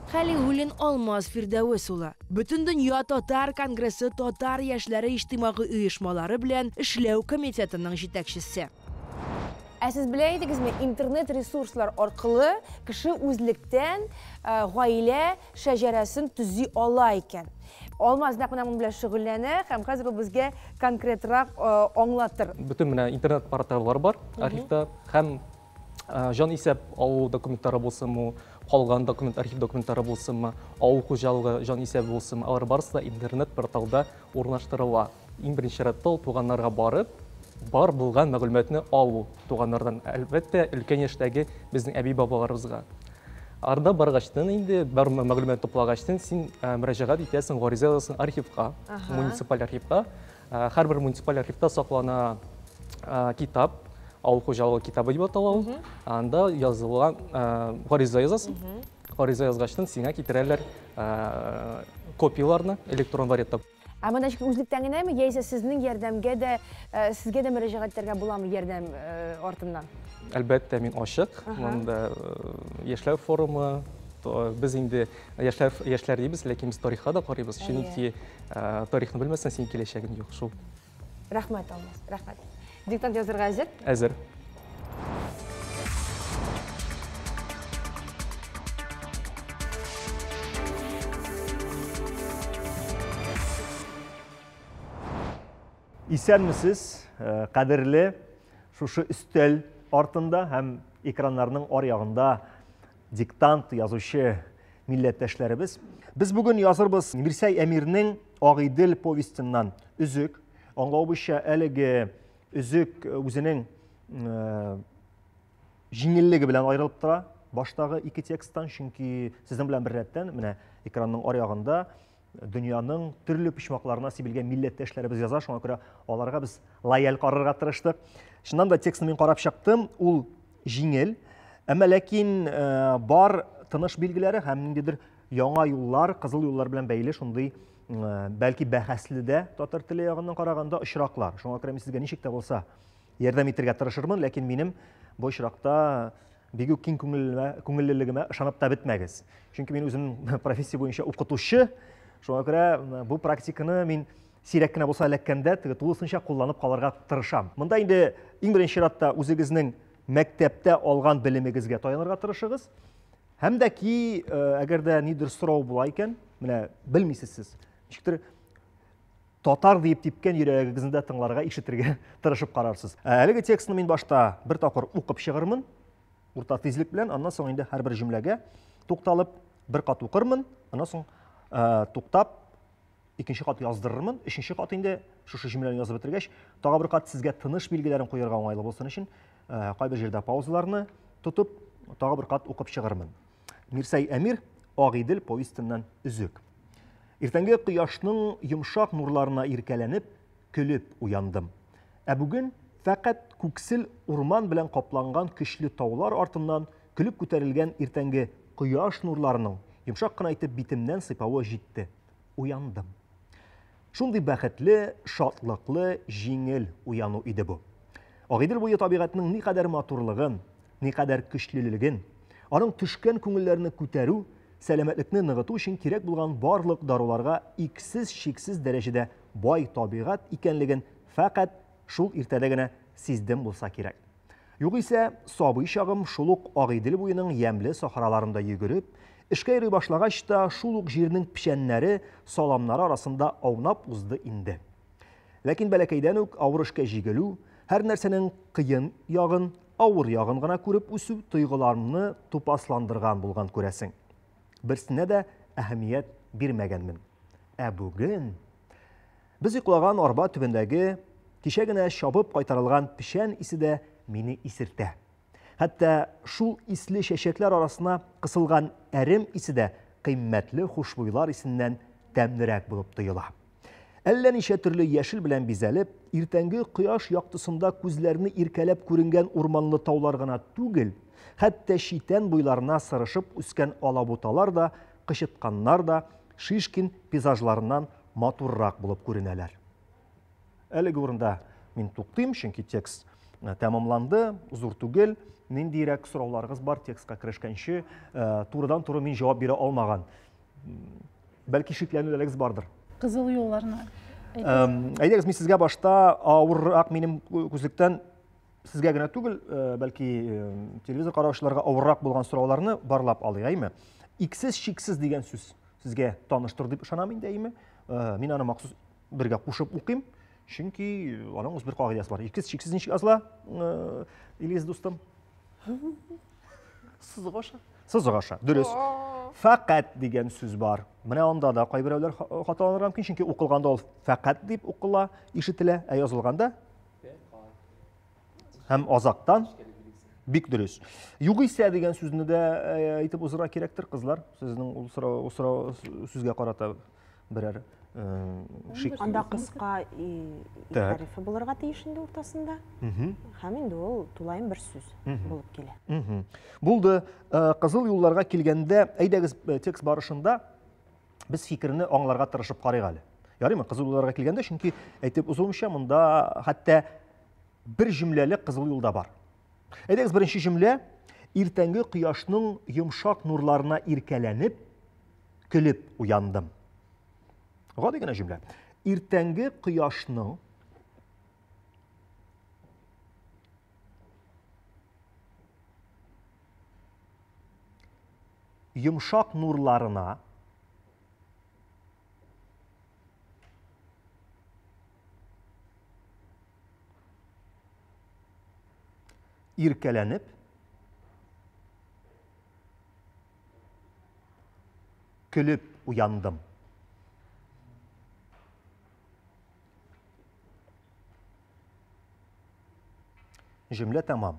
Хәлиуллин Алмаз Фирдәвес улы, Бөтендөнья татар конгрессы татар яшьләре иҗтимагый оешмалары белән эшләү комитетының җитәкчесе. Ә сез белә идегезме, интернет ресурслар аркылы кеше үзлектән гаилә шәҗәрәсен төзи ала икән. Алмаз нәкъ менә моның белән шөгыльләнә һәм хәзер ул безгә конкретрак аңлатыр. Бөтен менә интернет порталлар бар архивта һәм җан исәп алу документлары булсынмы, калган документ, архив документлары булсынмы, авыл хуҗалыгы җан исәбе булсынмы, алар барысы да интернет порталда урнаштырыла. Иң беренче чиратта ул туганнарга барып, бар булган мәгълүматны алу туганнардан, әлбәттә, өлкән яшьтәге безнең әби-бабаларыбызга. Арда баргачтын инде, бар мәгълүмат туплагачтын, син мөрәҗәгать итәсең, гариза язасың архивка, муниципаль архивка. Һәрбер муниципаль архивта саклана китап, авыл хуҗалыгы китабы дип атала ул. Анда язылган гариза язасың. Гариза язгачтын сиңа китерәләр копияларны электрон вариантта. Ә монда ничек үзлектән генәме, яисә сезнең ярдәмгә дә, сезгә дә мөрәҗәгать итәргә буламы ярдәм артыннан? Әлбәттә, мин ачык. Монда яшьләр форумы, без инде яшьләр, яшьләр дибез, ләкин без тарихка да карыйбыз. Чөнки тарихны белмәсәң, синең киләчәгең юк шул. Рәхмәт, Алмаз, рәхмәт. Диктант язырга әзер? Әзер. Исәнмесез, э, кадерле шушы өстәл артында һәм экраннарның ар ягында диктант язучы милләттәшләребез. Без бүген язырбыз Мирсәй Әмирнең Агыйдел повестеннан өзек. Аңлавыбызча, әлеге өзек үзенең җиңеллеге белән аерылып тора баштагы ике тексттан, чөнки сезнең белән беррәттән менә экранның ар ягында дөньяның төрле почмакларына сибелгән милләттәшләребез яза, шуңа күрә аларга без лояль карарга тырыштык. Чыннан да текстны мин карап чыктым, ул җиңел, әмма ләкин бар тыныш билгеләре һәм ниндидер яңа юллар, кызыл юллар белән бәйле шундый бәлки бәхәсле дә татар теле ягыннан караганда очраклар. Шуңа күрә мин сезгә ничек тә булса ярдәм итәргә тырышырмын, ләкин минем бу очракта бик үк киң күңеллелегемә ышанып та бетмәгез. Чөнки мин үзем профессия буенча укытучы, шуңа күрә бу практиканы мин сирәк кенә булса эләккәндә теге тулысынча кулланып калырга тырышам. Монда инде иң беренче чиратта үзегезнең мәктәптә алган белемегезгә таянырга тырышыгыз. Һәм дә ки, әгәр дә нидер сорау була икән, менә белмисез сез, ничектер татар диеп типкән йөрәгегезне дә тыңларга, ишетергә тырышып карарсыз. Әлеге текстны мин башта бер тапкыр укып чыгырмын, урта тизлек белән, аннан соң инде һәрбер җөмләгә тукталып, бер кат укырмын, аннан соң туктап, икенче кат яздырырмын, өченче кат инде шушы җөмләне язып бетергәч, тагы бер кат сезгә тыныш билгеләрен куярга уңайлы булсын өчен, кайбер җирдә паузаларны тотып, тагы бер кат укып чыгырмын. Мирсәй Әмир Агыйдел повестеннән өзек. Иртәнге кояшның йомшак нурларына иркәләнеп, көлеп уяндым. Ә бүген фәкать күксел урман белән капланган көчле таулар артыннан көлеп күтәрелгән иртәнге кояш нурларының йомшак кына итеп битемнән сыйпавы җитте. Уяндым. Шундый бәхетле, шатлыклы, җиңел уяну иде бу. Агыйдел буе табигатьнең никадәр матурлыгын, никадәр көчлелеген, аның төшкән күңелләрне күтәрү, сәламәтлекне ныгыту өчен кирәк булган барлык даруларга иксез-чиксез дәрәҗәдә бай табигать икәнлеген фәкать шул иртәдә генә сиздем булса кирәк. Югыйсә, сабый чагым шул ук Агыйдел буеның ямьле сахраларында йөгереп, эшкә йөри башлагач та шул ук җирнең печәннәре, саламнары арасында аунап узды инде. Ләкин бәләкәйдән үк авыр эшкә җигелү, һәр нәрсәнең кыен ягын, авыр ягын гына күреп үсү тойгыларымны тупасландырган булган күрәсең. Берсенә дә әһәмият бирмәгәнмен. Ә бүген Без йоклаган арба төбендәге кичә генә чабып кайтарылган печән исе дә мине исертә. Хәтта шул исле чәчәкләр арасына кысылган әрем исе дә кыйммәтле хушбуйлар исеннән тәмлерәк булып тоела. Әллә ничә төрле яшел белән бизәлеп, иртәнге кояш яктысында күзләрне иркәләп күренгән урманлы таулар гына түгел, хәтта читән буйларына сырышып үскән алабуталар да, кычытканнар да Шишкин пейзажларыннан матуррак булып күренәләр. Әлеге урында мин туктыйм, чөнки текст э, тәмамланды, зур түгел. Ниндирәк сорауларыгыз бар текстка керешкәнче, э, турыдан-туры мин җавап бирә алмаган. Бәлки шикләнүләрегез бардыр. Кызыл юлларны. Әйдәгез, мин сезгә башта авыррак минем күзлектән сезгә генә түгел, э, бәлки телевизор караучыларга авыррак булган сорауларны барлап алыйк, әйме? Иксез-чиксез дигән сүз сезгә таныштыр дип ышанам инде, әйме? Э, мин аны махсус бергә кушып укыйм, чөнки аның үз бер кагыйдәсе бар. Иксез чиксез ничек языла, э, Илгиз дустым? Сызык аша. Сызык аша, дөрес. Фәкать дигән сүз бар. Менә анда да кайберәүләр хаталанырга мөмкин, чөнки укылганда ул фәкать дип укыла, ишетелә, ә язылганда Һәм азактан бик дөрес. Югыйсә дигән сүзне дә э, әйтеп узырга кирәктер, кызлар. Сезнең ул сорау, ул сорау сүзгә карата берәр Шик. Анда кыска и хәрефе булырга тиеш инде уртасында. Һәм инде ул тулаем бер сүз булып килә. Булды. Кызыл юлларга килгәндә, әйдәгез текст барышында без фикерне аңларга тырышып карыйк әле. Ярыймы? Кызыл юлларга килгәндә, чөнки әйтеп узуымча, монда хәтта бер җөмләле кызыл юл да бар. Әйдәгез, беренче җөмлә. Иртәнге кояшның йомшак нурларына иркәләнеп, көлеп уяндым. Гади генә җөмлә. Иртәнге кояшның йомшак нурларына иркәләнеп, көлеп уяндым. Җөмлә тәмам.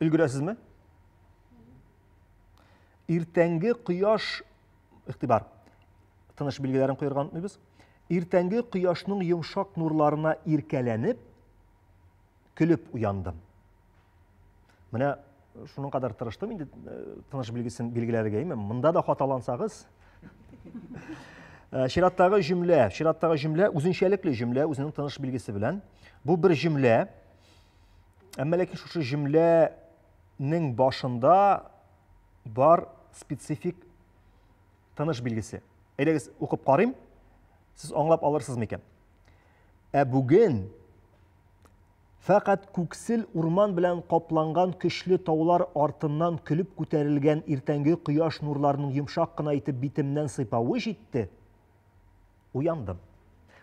Өлгерәсезме? Иртәнге кояш, игътибар, тыныш билгеләрен куярга онытмыйбыз. Иртәнге кояшның йомшак нурларына иркәләнеп, көлеп уяндым. Менә шуның кадәр тырыштым инде тыныш билгесен билгеләргә, әйме? Монда да хаталансагыз. Чираттагы җөмлә, чираттагы җөмлә үзенчәлекле җөмлә, үзенең тыныш билгесе белән. Бу бер җөмлә. Әмма ләкин шушы җөмләнең башында бар специфик тыныш билгесе. Әйдәгез, укып карыйм. Сез аңлап алырсыз микән? Ә бүген фәкать күксел урман белән капланган көчле таулар артыннан көлеп күтәрелгән иртәнге кояш нурларының йомшак кына итеп битемнән сыйпавы җитте. Уяндым.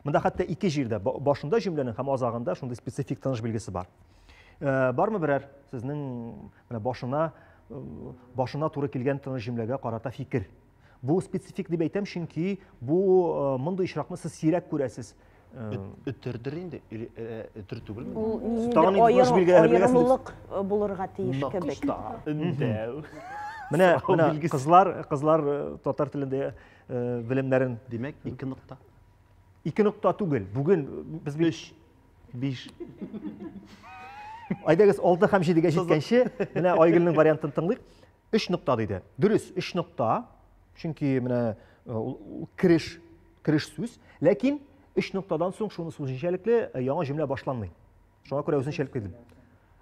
Монда хәтта ике җирдә, башында җөмләнең һәм азагында шундый специфик тыныш билгесе бар. Бармы берәр сезнең менә башына туры килгән тыныш җөмләгә карата фикер? Бу специфик дип әйтәм, чөнки бу мондый очракны сез сирәк күрәсез. Өтердер инде, или өтер түгелме? Ул ниндидер Тагын нинди тыныш билгеләре беләсез? аерымлык булырга тиеш кебек. Нокта, өндәү. Менә, Сорау менә билгесе. кызлар татар телендә белемнәрен. Димәк, ике нокта. Ике нокта түгел. Бүген без бит 3, 5. Әйдәгез, 6 һәм 7-гә җиткәнче, менә Айгөлнең вариантын тыңлыйк. 3 нокта диде. Дөрес, 3 нокта. Чөнки менә ул кереш сүз. Ләкин 3 ноктадан соң шунысы үзенчәлекле яңа җөмлә башланмый. Шуңа күрә үзенчәлекле дим.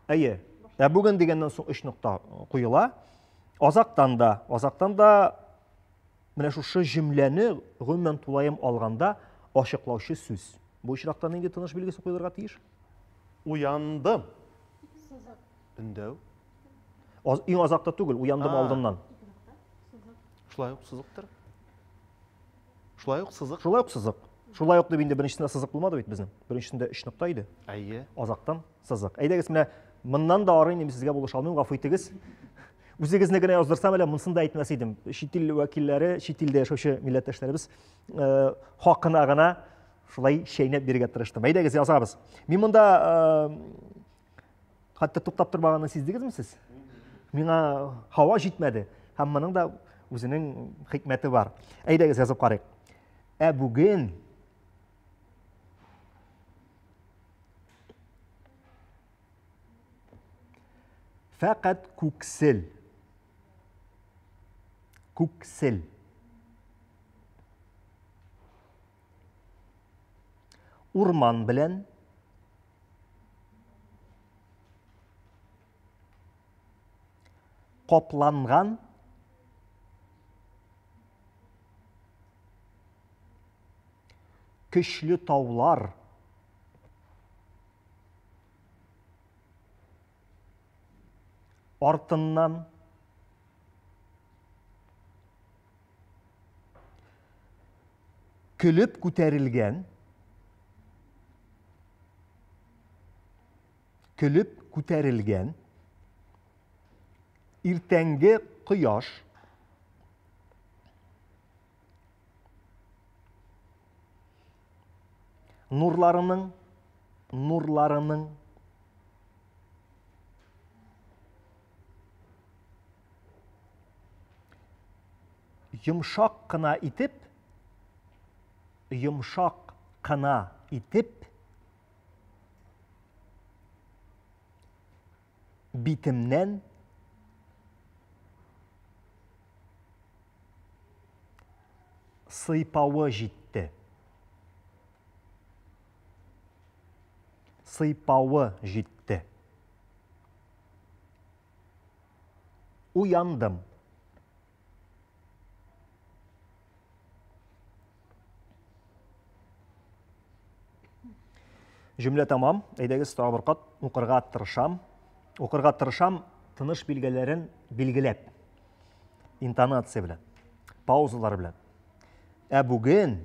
Әйе. Ә бүген дигәннән соң 3 нокта куела. Азактан да менә шушы җөмләне гомумән тулаем алганда ачыклаучы сүз. Бу очракта нинди тыныш билгесе куелырга тиеш? Уяндым. Өндәү. Иң азакта түгел, уяндым алдыннан. Шулай ук сызыктыр. Шулай ук сызык. Шулай ук сызык. Шулай ук дип инде беренчесендә сызык булмады бит безнең. Беренчесендә 3 нокта иде. Әйе. Азактан сызык. Әйдәгез, менә моннан да ары инде мин сезгә булыша алмыйм, гафу итегез. Үзегезне генә яздырсам әле монысын да әйтмәс идем. Чит ил вәкилләре, чит илдә яшәүче милләттәшләребез хакына гына шулай чәйнәп бирергә тырыштым. Әйдәгез, язабыз. Мин монда хәтта туктап тормаганны сиздегезме сез? Миңа һава җитмәде. Һәм моның да үзенең хикмәте бар. Әйдәгез, язып карыйк. Ә бүген фәкать күксел. Күксел. Урман белән капланган көчле таулар артыннан көлеп күтәрелгән көлеп күтәрелгән иртәнге кояш нурларының Йомшак кына итеп, йомшак кына итеп, битемнән сыйпавы җитте. Сыйпавы җитте. Уяндым. Җөмлә тәмам. Әйдәгез, тагы бер кат укырга тырышам. Укырга тырышам, тыныш билгеләрен билгеләп. Интонация белән, паузалар белән. Ә бүген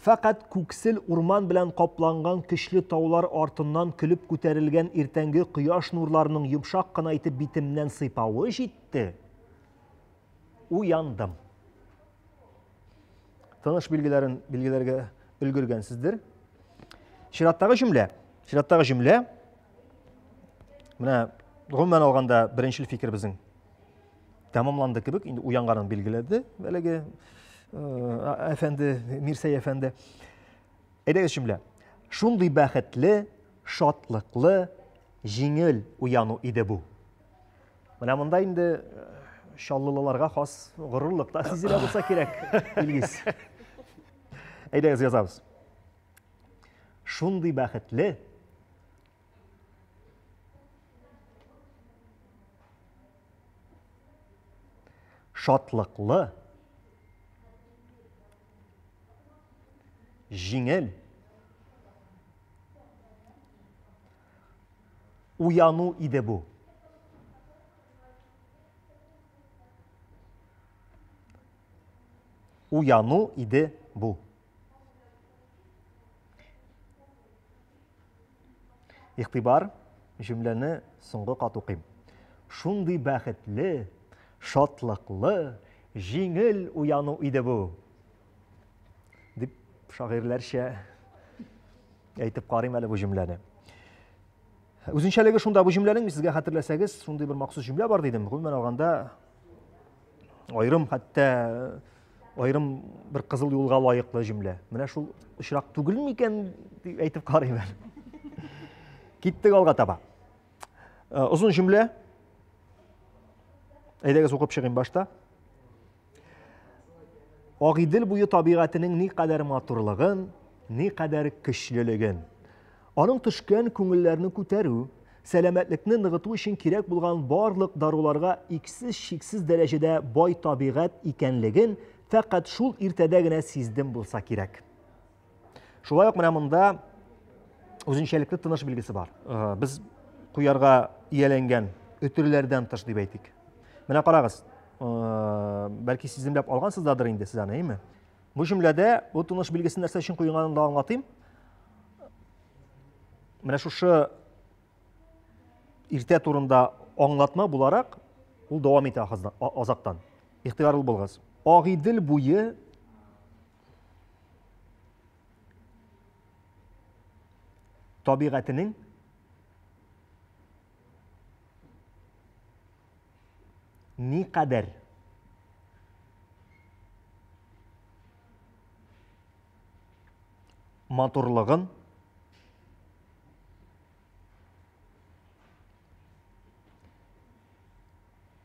фәкать күксел урман белән капланган көчле таулар артыннан көлеп күтәрелгән иртәнге кояш нурларының йомшак кына итеп битемнән сыйпавы җитте. Уяндым. Тыныш билгеләрен билгеләргә өлгергәнсездер. Чираттагы җөмлә. Чираттагы җөмлә. Менә гомумән алганда беренчел фикер безнең тәмамланды кебек, инде уянганын билгеләде әлеге әфәнде, Мирсәй әфәнде. Әйдәгез җөмлә. Шундый бәхетле, шатлыклы, җиңел уяну иде бу. Менә монда инде чаллылыларга хас горурлык та сизелә булса кирәк, Илгиз. Әйдәгез язабыз. Шундый бәхетле, шатлыклы, җиңел, уяну иде бу. Уяну иде бу. Игътибар, җөмләне соңгы кат укыйм. Шундый бәхетле, шатлыклы, җиңел уяну иде бу. Дип шагыйрьләрчә әйтеп карыйм әле бу җөмләне. Үзенчәлеге шунда бу җөмләнең, мин сезгә хәтерләсәгез, шундый бер махсус җөмлә бар дидем. Гомумән алганда, аерым хәтта аерым бер кызыл юлга лаеклы җөмлә. Менә шул очрак түгел микән дип әйтеп карыйм әле. Киттек алга таба. Э, озын җөмлә. Әйдәгез укып чыгыйм башта. Агыйдел буе табигатенең никадәр матурлыгын, никадәр көчлелеген, аның төшкән күңелләрне күтәрү, сәламәтлекне ныгыту өчен кирәк булган барлык даруларга иксез-чиксез дәрәҗәдә бай табигать икәнлеген фәкать шул иртәдә генә сиздем булса кирәк. Шулай ук менә монда үзенчәлекле тыныш билгесе бар. Э, без куярга ияләнгән өтерләрдән тыш дип әйтик. Менә карагыз, э, бәлки сиземләп алгансыздадыр инде сез аны, әйме? Бу җөмләдә бу тыныш билгесен нәрсә өчен куелганын да аңлатыйм. Менә шушы иртә турында аңлатма буларак ул дәвам итә азактан. Игътибарлы булыгыз. Агыйдел буе табигатенең никадәр матурлыгын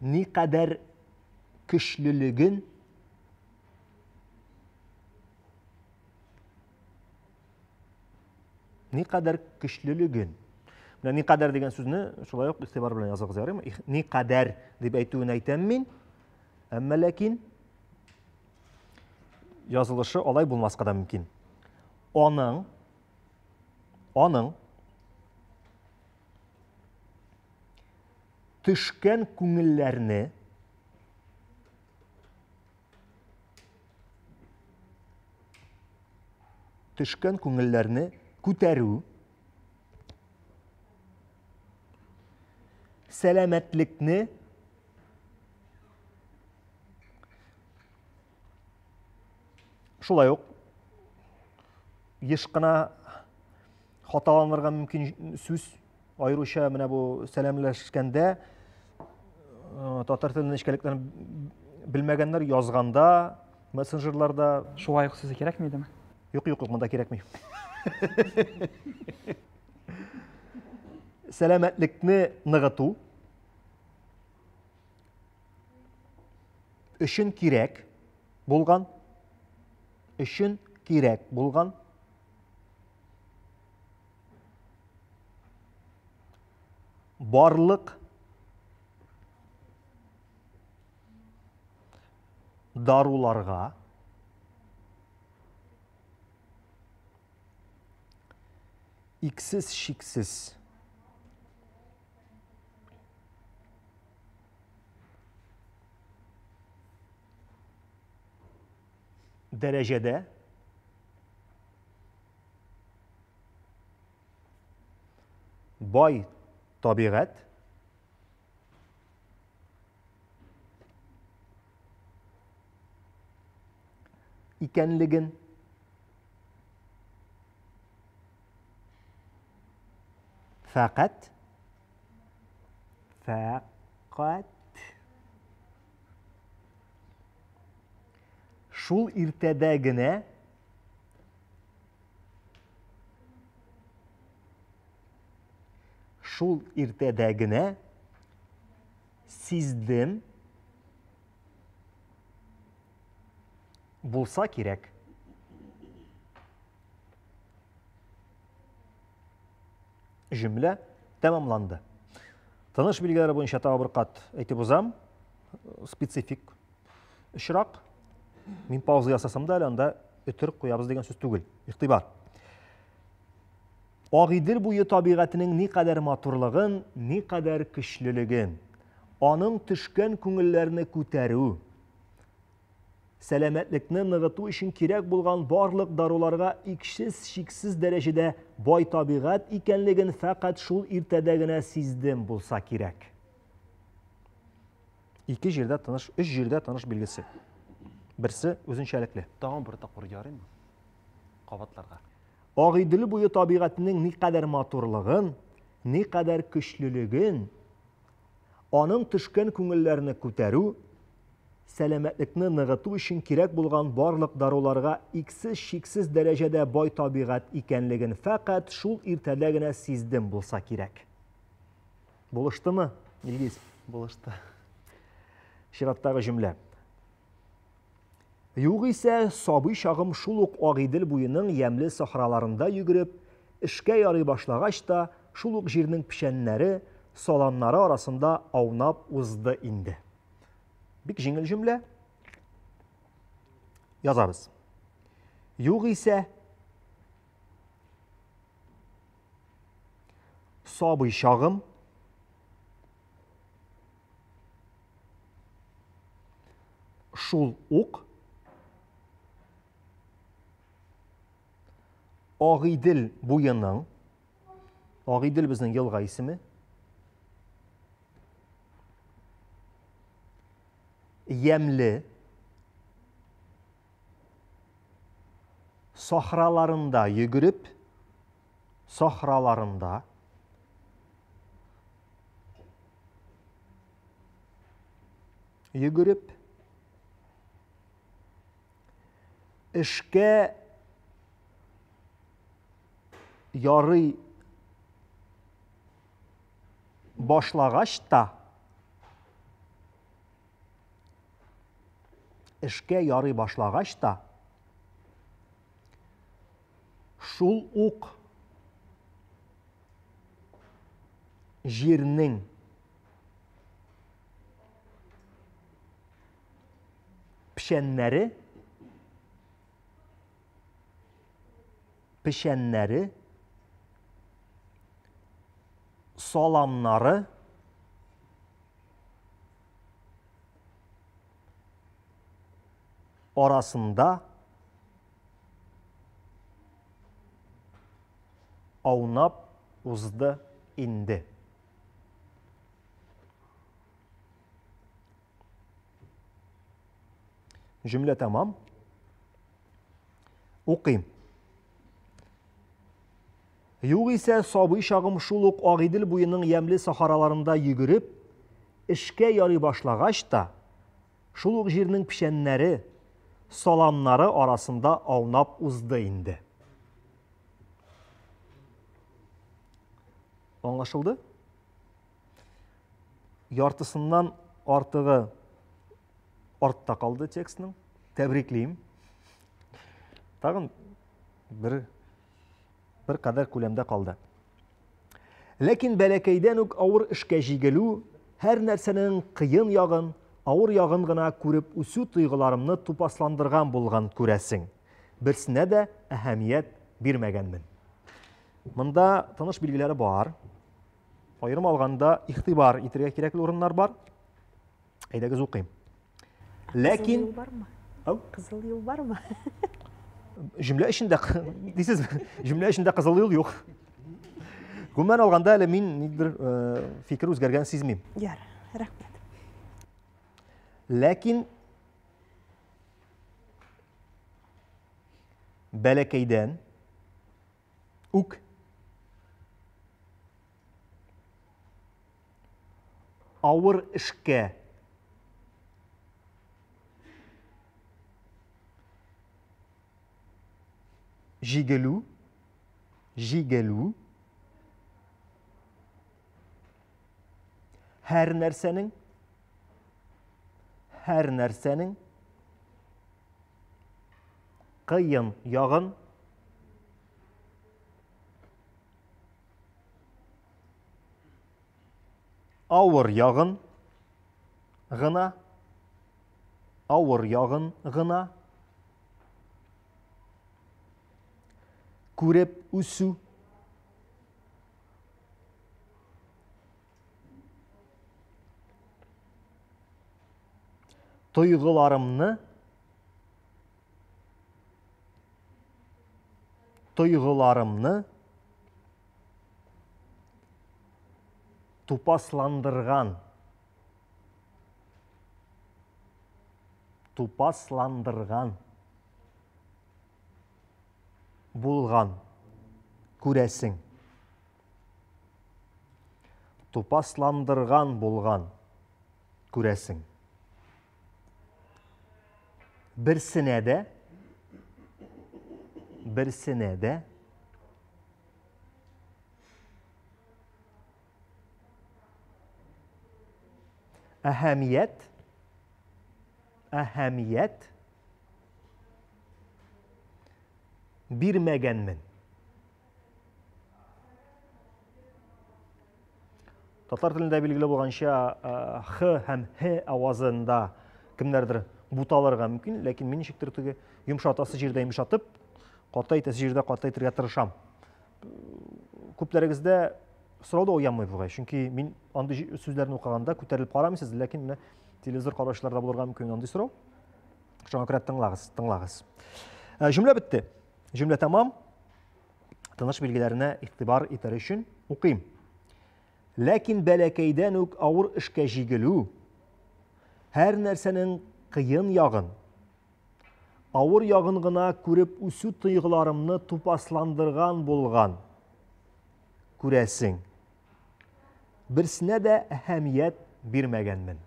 никадәр көчлелеген Никадәр көчлелеген. Менә никадәр дигән сүзне шулай ук игътибар белән языгыз, ярыймы? Никадәр дип әйтүен әйтәм мин. Әмма ләкин язылышы алай булмаска да мөмкин. Аның аның төшкән күңелләрне төшкән күңелләрне күтәрү, сәламәтлекне шулай ук еш кына хаталанырга мөмкин сүз Аеруча менә бу сәламләшкәндә э, татар теленең нечкәлекләрен Белмәгәннәр язганда мессенджерларда. Шулай ук сүзе кирәкми идеме? Юк, юк, юк, монда кирәкми. Сәламәтлекне ныгыту өчен кирәк булган, өчен кирәк булган барлык даруларга иксез-чиксез дәрәҗәдә бай табигать икәнлеген фәкать фәкать шул иртәдә генә шул иртәдә генә сиздем булса кирәк. Җөмлә тәмамланды. Тыныш билгеләре буенча тагы бер кат әйтеп узам. Специфик очрак. Мин пауза ясасам да әле анда өтер куябыз дигән сүз түгел. Игътибар. Агыйдел буе табигатенең никадәр матурлыгын, никадәр көчлелеген, аның төшкән күңелләрне күтәрү, сәламәтлекне ныгыту өчен кирәк булган барлык даруларга иксез-чиксез дәрәҗәдә бай табигать икәнлеген фәкать шул иртәдә генә сиздем булса кирәк. Ике җирдә тыныш, өч җирдә тыныш билгесе. Берсе үзенчәлекле. Тагын бер тапкыр ярыймы? Кабатларга. Агыйдел буе табигатенең никадәр матурлыгын, никадәр көчлелеген, аның төшкән күңелләрне күтәрү, сәламәтлекне ныгыту өчен кирәк булган барлык даруларга иксез-чиксез дәрәҗәдә бай табигать икәнлеген фәкать шул иртәдә генә сиздем булса кирәк. Булыштымы, Илгиз? Булышты. Чираттагы җөмлә. Югыйсә, сабый чагым шул ук Агыйдел буеның ямьле сахраларында йөгереп, эшкә ярый башлагач та, шул ук җирнең печәннәре, саламнары арасында аунап узды инде. Бик җиңел җөмлә. Язабыз. Югыйсә, сабый чагым шул ук Агыйдел буеның, Агыйдел безнең елга исеме, ямьле сахраларында йөгереп, сахраларында йөгереп, эшкә ярый башлагач та, эшкә ярый башлагач та, шул ук җирнең Печәннәре печәннәре саламнары арасында аунап узды инде. Җөмлә тәмам. Укыйм. Югыйсә, сабый чагым шул ук Агыйдел буеның ямьле сахараларында йөгереп, эшкә ярый башлагач та, Шул ук җирнең печәннәре, саламнары арасында аунап узды инде. Аңлашылды? Яртысыннан артыгы артта калды текстның. Тәбриклим. Тагын бер бер кадәр күләмдә калды. Ләкин бәләкәйдән үк авыр эшкә җигелү, һәр нәрсәнең кыен ягын, авыр ягын гына күреп үсү тойгыларымны тупасландырган булган, күрәсең. Берсенә дә әһәмият бирмәгәнмен. Монда тыныш билгеләре бар. Аерым алганда игътибар итергә кирәкле урыннар бар. Әйдәгез укыйм. Ләкин Кызыл юл бармы? Кызыл юл бармы? Җөмлә эчендә дисезме? Җөмлә эчендә кызыл юл юк. Гомумән алганда әле мин нидер э, фикер үзгәргән сизмим. Яр, рәхмәт. Ләкин бәләкәйдән үк авыр эшкә җигелү җигелү һәр нәрсәнең һәр нәрсәнең кыен ягын авыр ягын гына авыр ягын гына күреп үсү тойгыларымны тойгыларымны тупасландырган тупасландырган булган күрәсең тупасландырган булган күрәсең берсенә дә берсенә дә әһәмият әһәмият бирмәгәнмен. Татар телендә билгеле булганча, х һәм һ авазында кемнәрдер буталырга мөмкин, ләкин мин ничектер теге йомшатасы җирдә йомшатып, каты әйтәсе җирдә каты әйтергә тырышам. Күпләрегездә сорау да уянмый бугай, чөнки мин андый сүзләрне укыганда күтәрелеп карамыйсыз, ләкин менә телевизор караучыларда булырга мөмкин андый сорау. Шуңа күрә тыңлагыз, тыңлагыз. Җөмлә бетте. Җөмлә тәмам. Тыныш билгеләренә игътибар итәр өчен укыйм. Ләкин бәләкәйдән үк авыр эшкә җигелү, һәр нәрсәнең кыен ягын, авыр ягын гына күреп үсү тойгыларымны тупасландырган булган, күрәсең. Берсенә дә әһәмият бирмәгәнмен.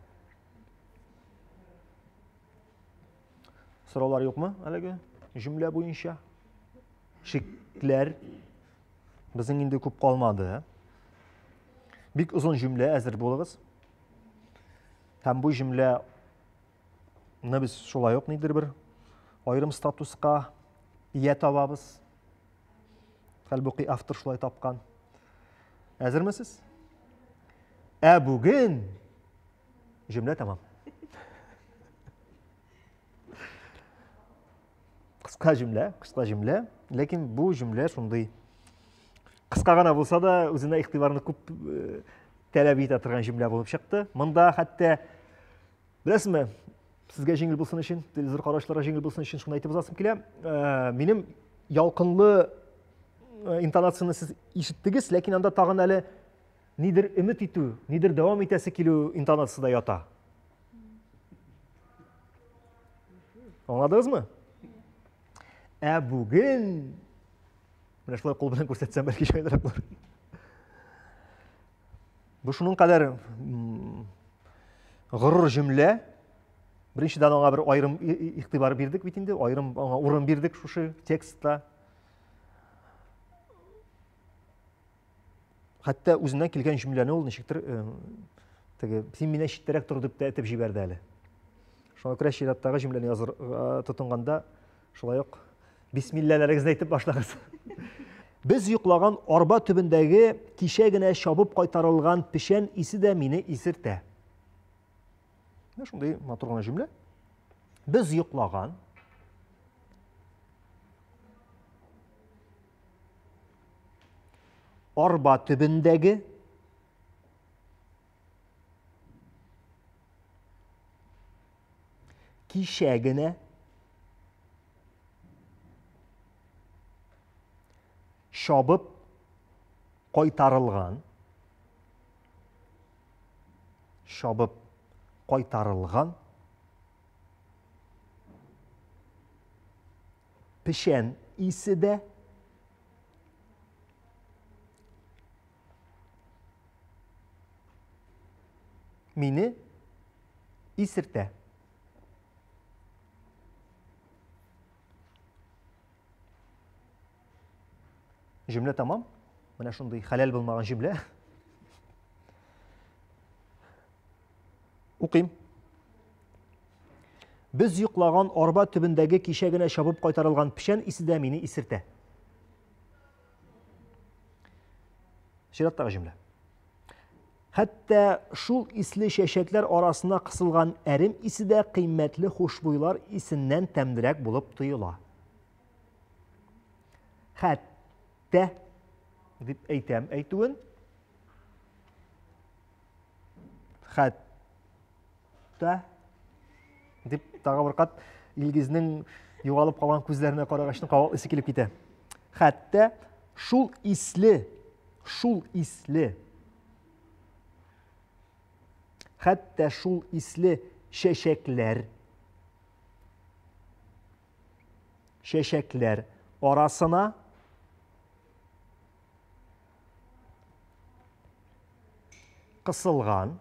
Сораулар юкмы әлеге җөмлә буенча? Шикләр безнең инде күп калмады. Бик озын җөмлә әзер булыгыз. Һәм бу җөмләне без шулай ук нидер бер аерым статуска ия табабыз. Хәлбуки автор шулай тапкан. Әзермесез? Ә бүген җөмлә тәмам. Кыска җөмлә, кыска җөмлә, ләкин бу җөмлә шундый кыска гына булса да, үзенә игътибарны күп э, таләп итә торган җөмлә булып чыкты. Монда хәтта беләсезме, сезгә җиңел булсын өчен, телевизор караучыларга җиңел булсын өчен шуны әйтеп узасым килә. Э, минем ялкынлы э, интонацияне сез ишеттегез, ләкин анда тагын әле нидер өмет итү, нидер дәвам итәсе килү интонациясе дә ята. Аңладыгызмы? Ә бүген менә шулай кул белән күрсәтсәм, бәлки җайлырак булыр. Бу шуның кадәр горур җөмлә. Беренчедән аңа бер аерым игътибар бирдек бит инде, аерым аңа урын бирдек шушы текстта. Хәтта үзеннән килгән җөмләне ул ничектер э, теге син миннән читтәрәк тор дип тә әйтеп җибәрде әле. Шуңа күрә чираттагы җөмләне язырга тотынганда шулай ук бисмилләләрегезне әйтеп башлагыз. Без йоклаган арба төбендәге кичә генә чабып кайтарылган печән исе дә мине исертә. Менә шундый матур гына җөмлә. Без йоклаган арба төбендәге кичә генә чабып кайтарылган чабып кайтарылган печән исе дә мине исертә. Җөмлә тәмам. Менә шундый хәләл булмаган җөмлә. Укыйм. Без йоклаган арба төбендәге кичә генә чабып кайтарылган печән исе дә мине исертә. Чираттагы җөмлә. Хәтта шул исле чәчәкләр арасына кысылган әрем исе дә кыйммәтле хушбуйлар исеннән тәмлерәк булып тоела. Хәтта дип әйтәм әйтүен. Хәтта дип тагы бер кат Илгизнең югалып калган күзләренә карагачны кабатлыйсы килеп китә. Хәтта шул исле, шул исле, хәтта шул исле чәчәкләр, чәчәкләр арасына кысылган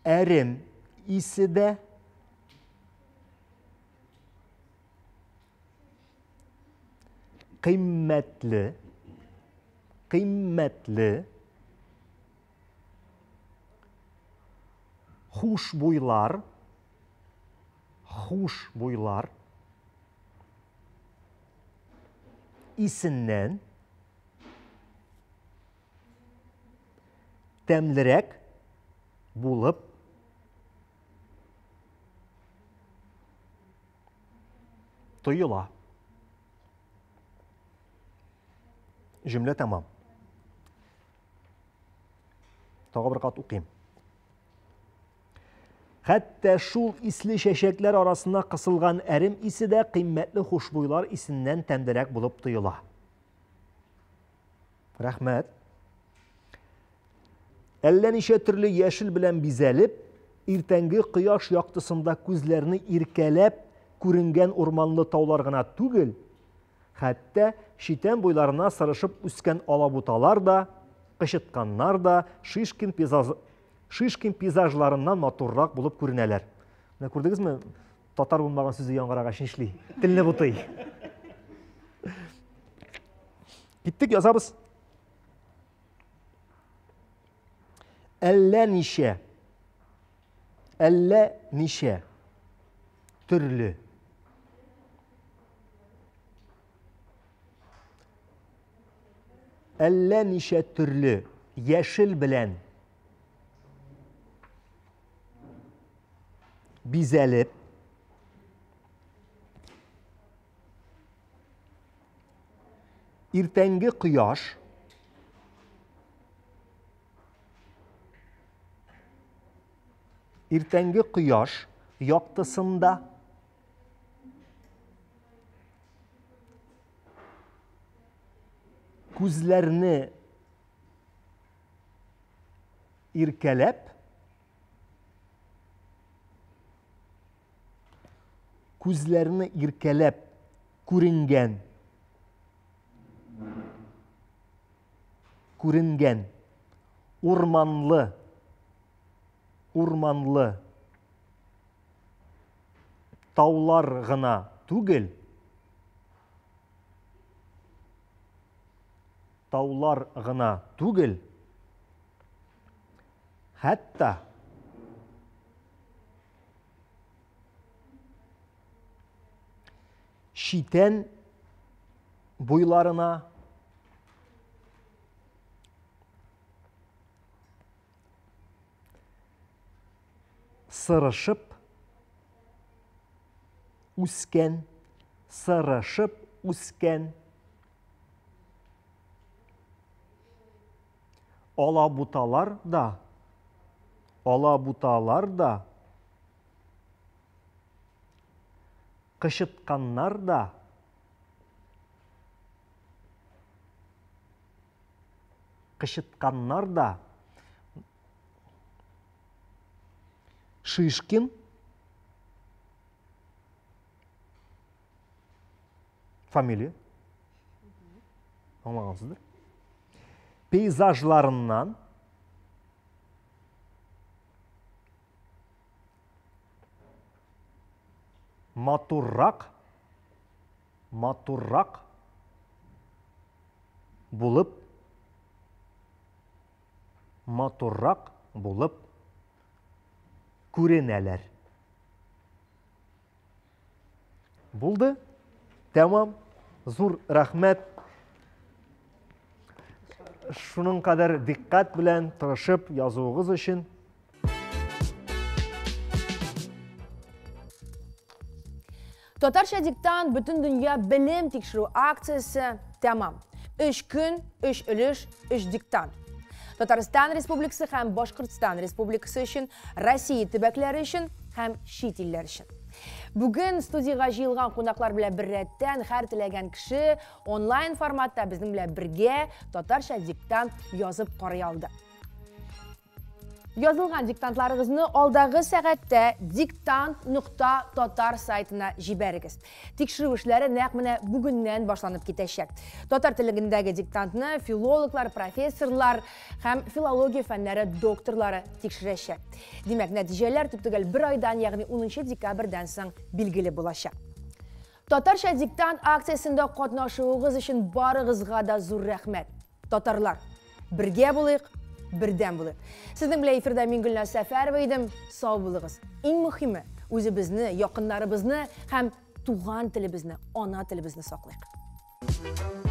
әрем исе дә кыйммәтле кыйммәтле хушбуйлар хушбуйлар исеннән тәмлерәк булып тоела. Җөмлә тәмам. Тагы бер кат укыйм. Хәтта шул исле чәчәкләр арасына кысылган әрем исе дә кыйммәтле хушбуйлар исеннән тәмлерәк булып тоела. Рәхмәт. Әллә ничә төрле яшел белән бизәлеп, иртәнге кояш яктысында күзләрне иркәләп күренгән урманлы таулар гына түгел, хәтта читән буйларына сырышып үскән алабуталар да, кычытканнар да Шишкин пейзаж Шишкин пейзажларыннан матуррак булып күренәләр. Менә күрдегезме, татар булмаган сүзе яңгырагач нишли? Телне бутый. Киттек, язабыз. Әллә ничә. Әллә ничә төрле. Әллә ничә төрле яшел белән бизәлеп иртәнге кояш иртәнге кояш яктысында күзләрне иркәләп күзләрне иркәләп күренгән күренгән. Урманлы. Урманлы. Таулар гына түгел. Таулар гына түгел. Хәтта читән буйларына сырышып үскән, сырышып үскән алабуталар да, алабуталар да, кычытканнар да, кычытканнар да, Шишкин, фамилия, аңлагансыздыр, пейзажларыннан матуррак, матуррак булып, матуррак булып күренәләр. Булды. Тәмам. Зур рәхмәт. Шуның кадәр дикъкать белән тырышып язуыгыз өчен. Татарча диктант бөтен дөнья белем тикшерү акциясе тәмам. Өч көн, өч өлеш, өч диктант. Татарстан Республикасы һәм Башкортстан Республикасы өчен, Россия төбәкләре өчен һәм чит илләр өчен. Бүген студиягә җыелган кунаклар белән беррәттән һәр теләгән кеше онлайн форматта безнең белән бергә татарча диктант язып карый алды. Язылган диктантларыгызны алдагы сәгатьтә диктант нокта татар сайтына җибәрегез. Тикшерү эшләре нәкъ менә бүгеннән башланып китәчәк. Татар телендәге диктантны филологлар, профессорлар һәм филология фәннәре докторлары тикшерәчәк. Димәк, нәтиҗәләр төп-төгәл бер айдан, ягъни 10 декабрьдән соң билгеле булачак. Татарча диктант акциясендә катнашуыгыз өчен барыгызга да зур рәхмәт. Татарлар, бергә булыйк, бердәм булыйк. Сезнең белән эфирда мин Гөлназ Сәфәрова идем. Сау булыгыз. Иң мөһиме, үзебезне, якыннарыбызны һәм туган телебезне, ана телебезне саклыйк.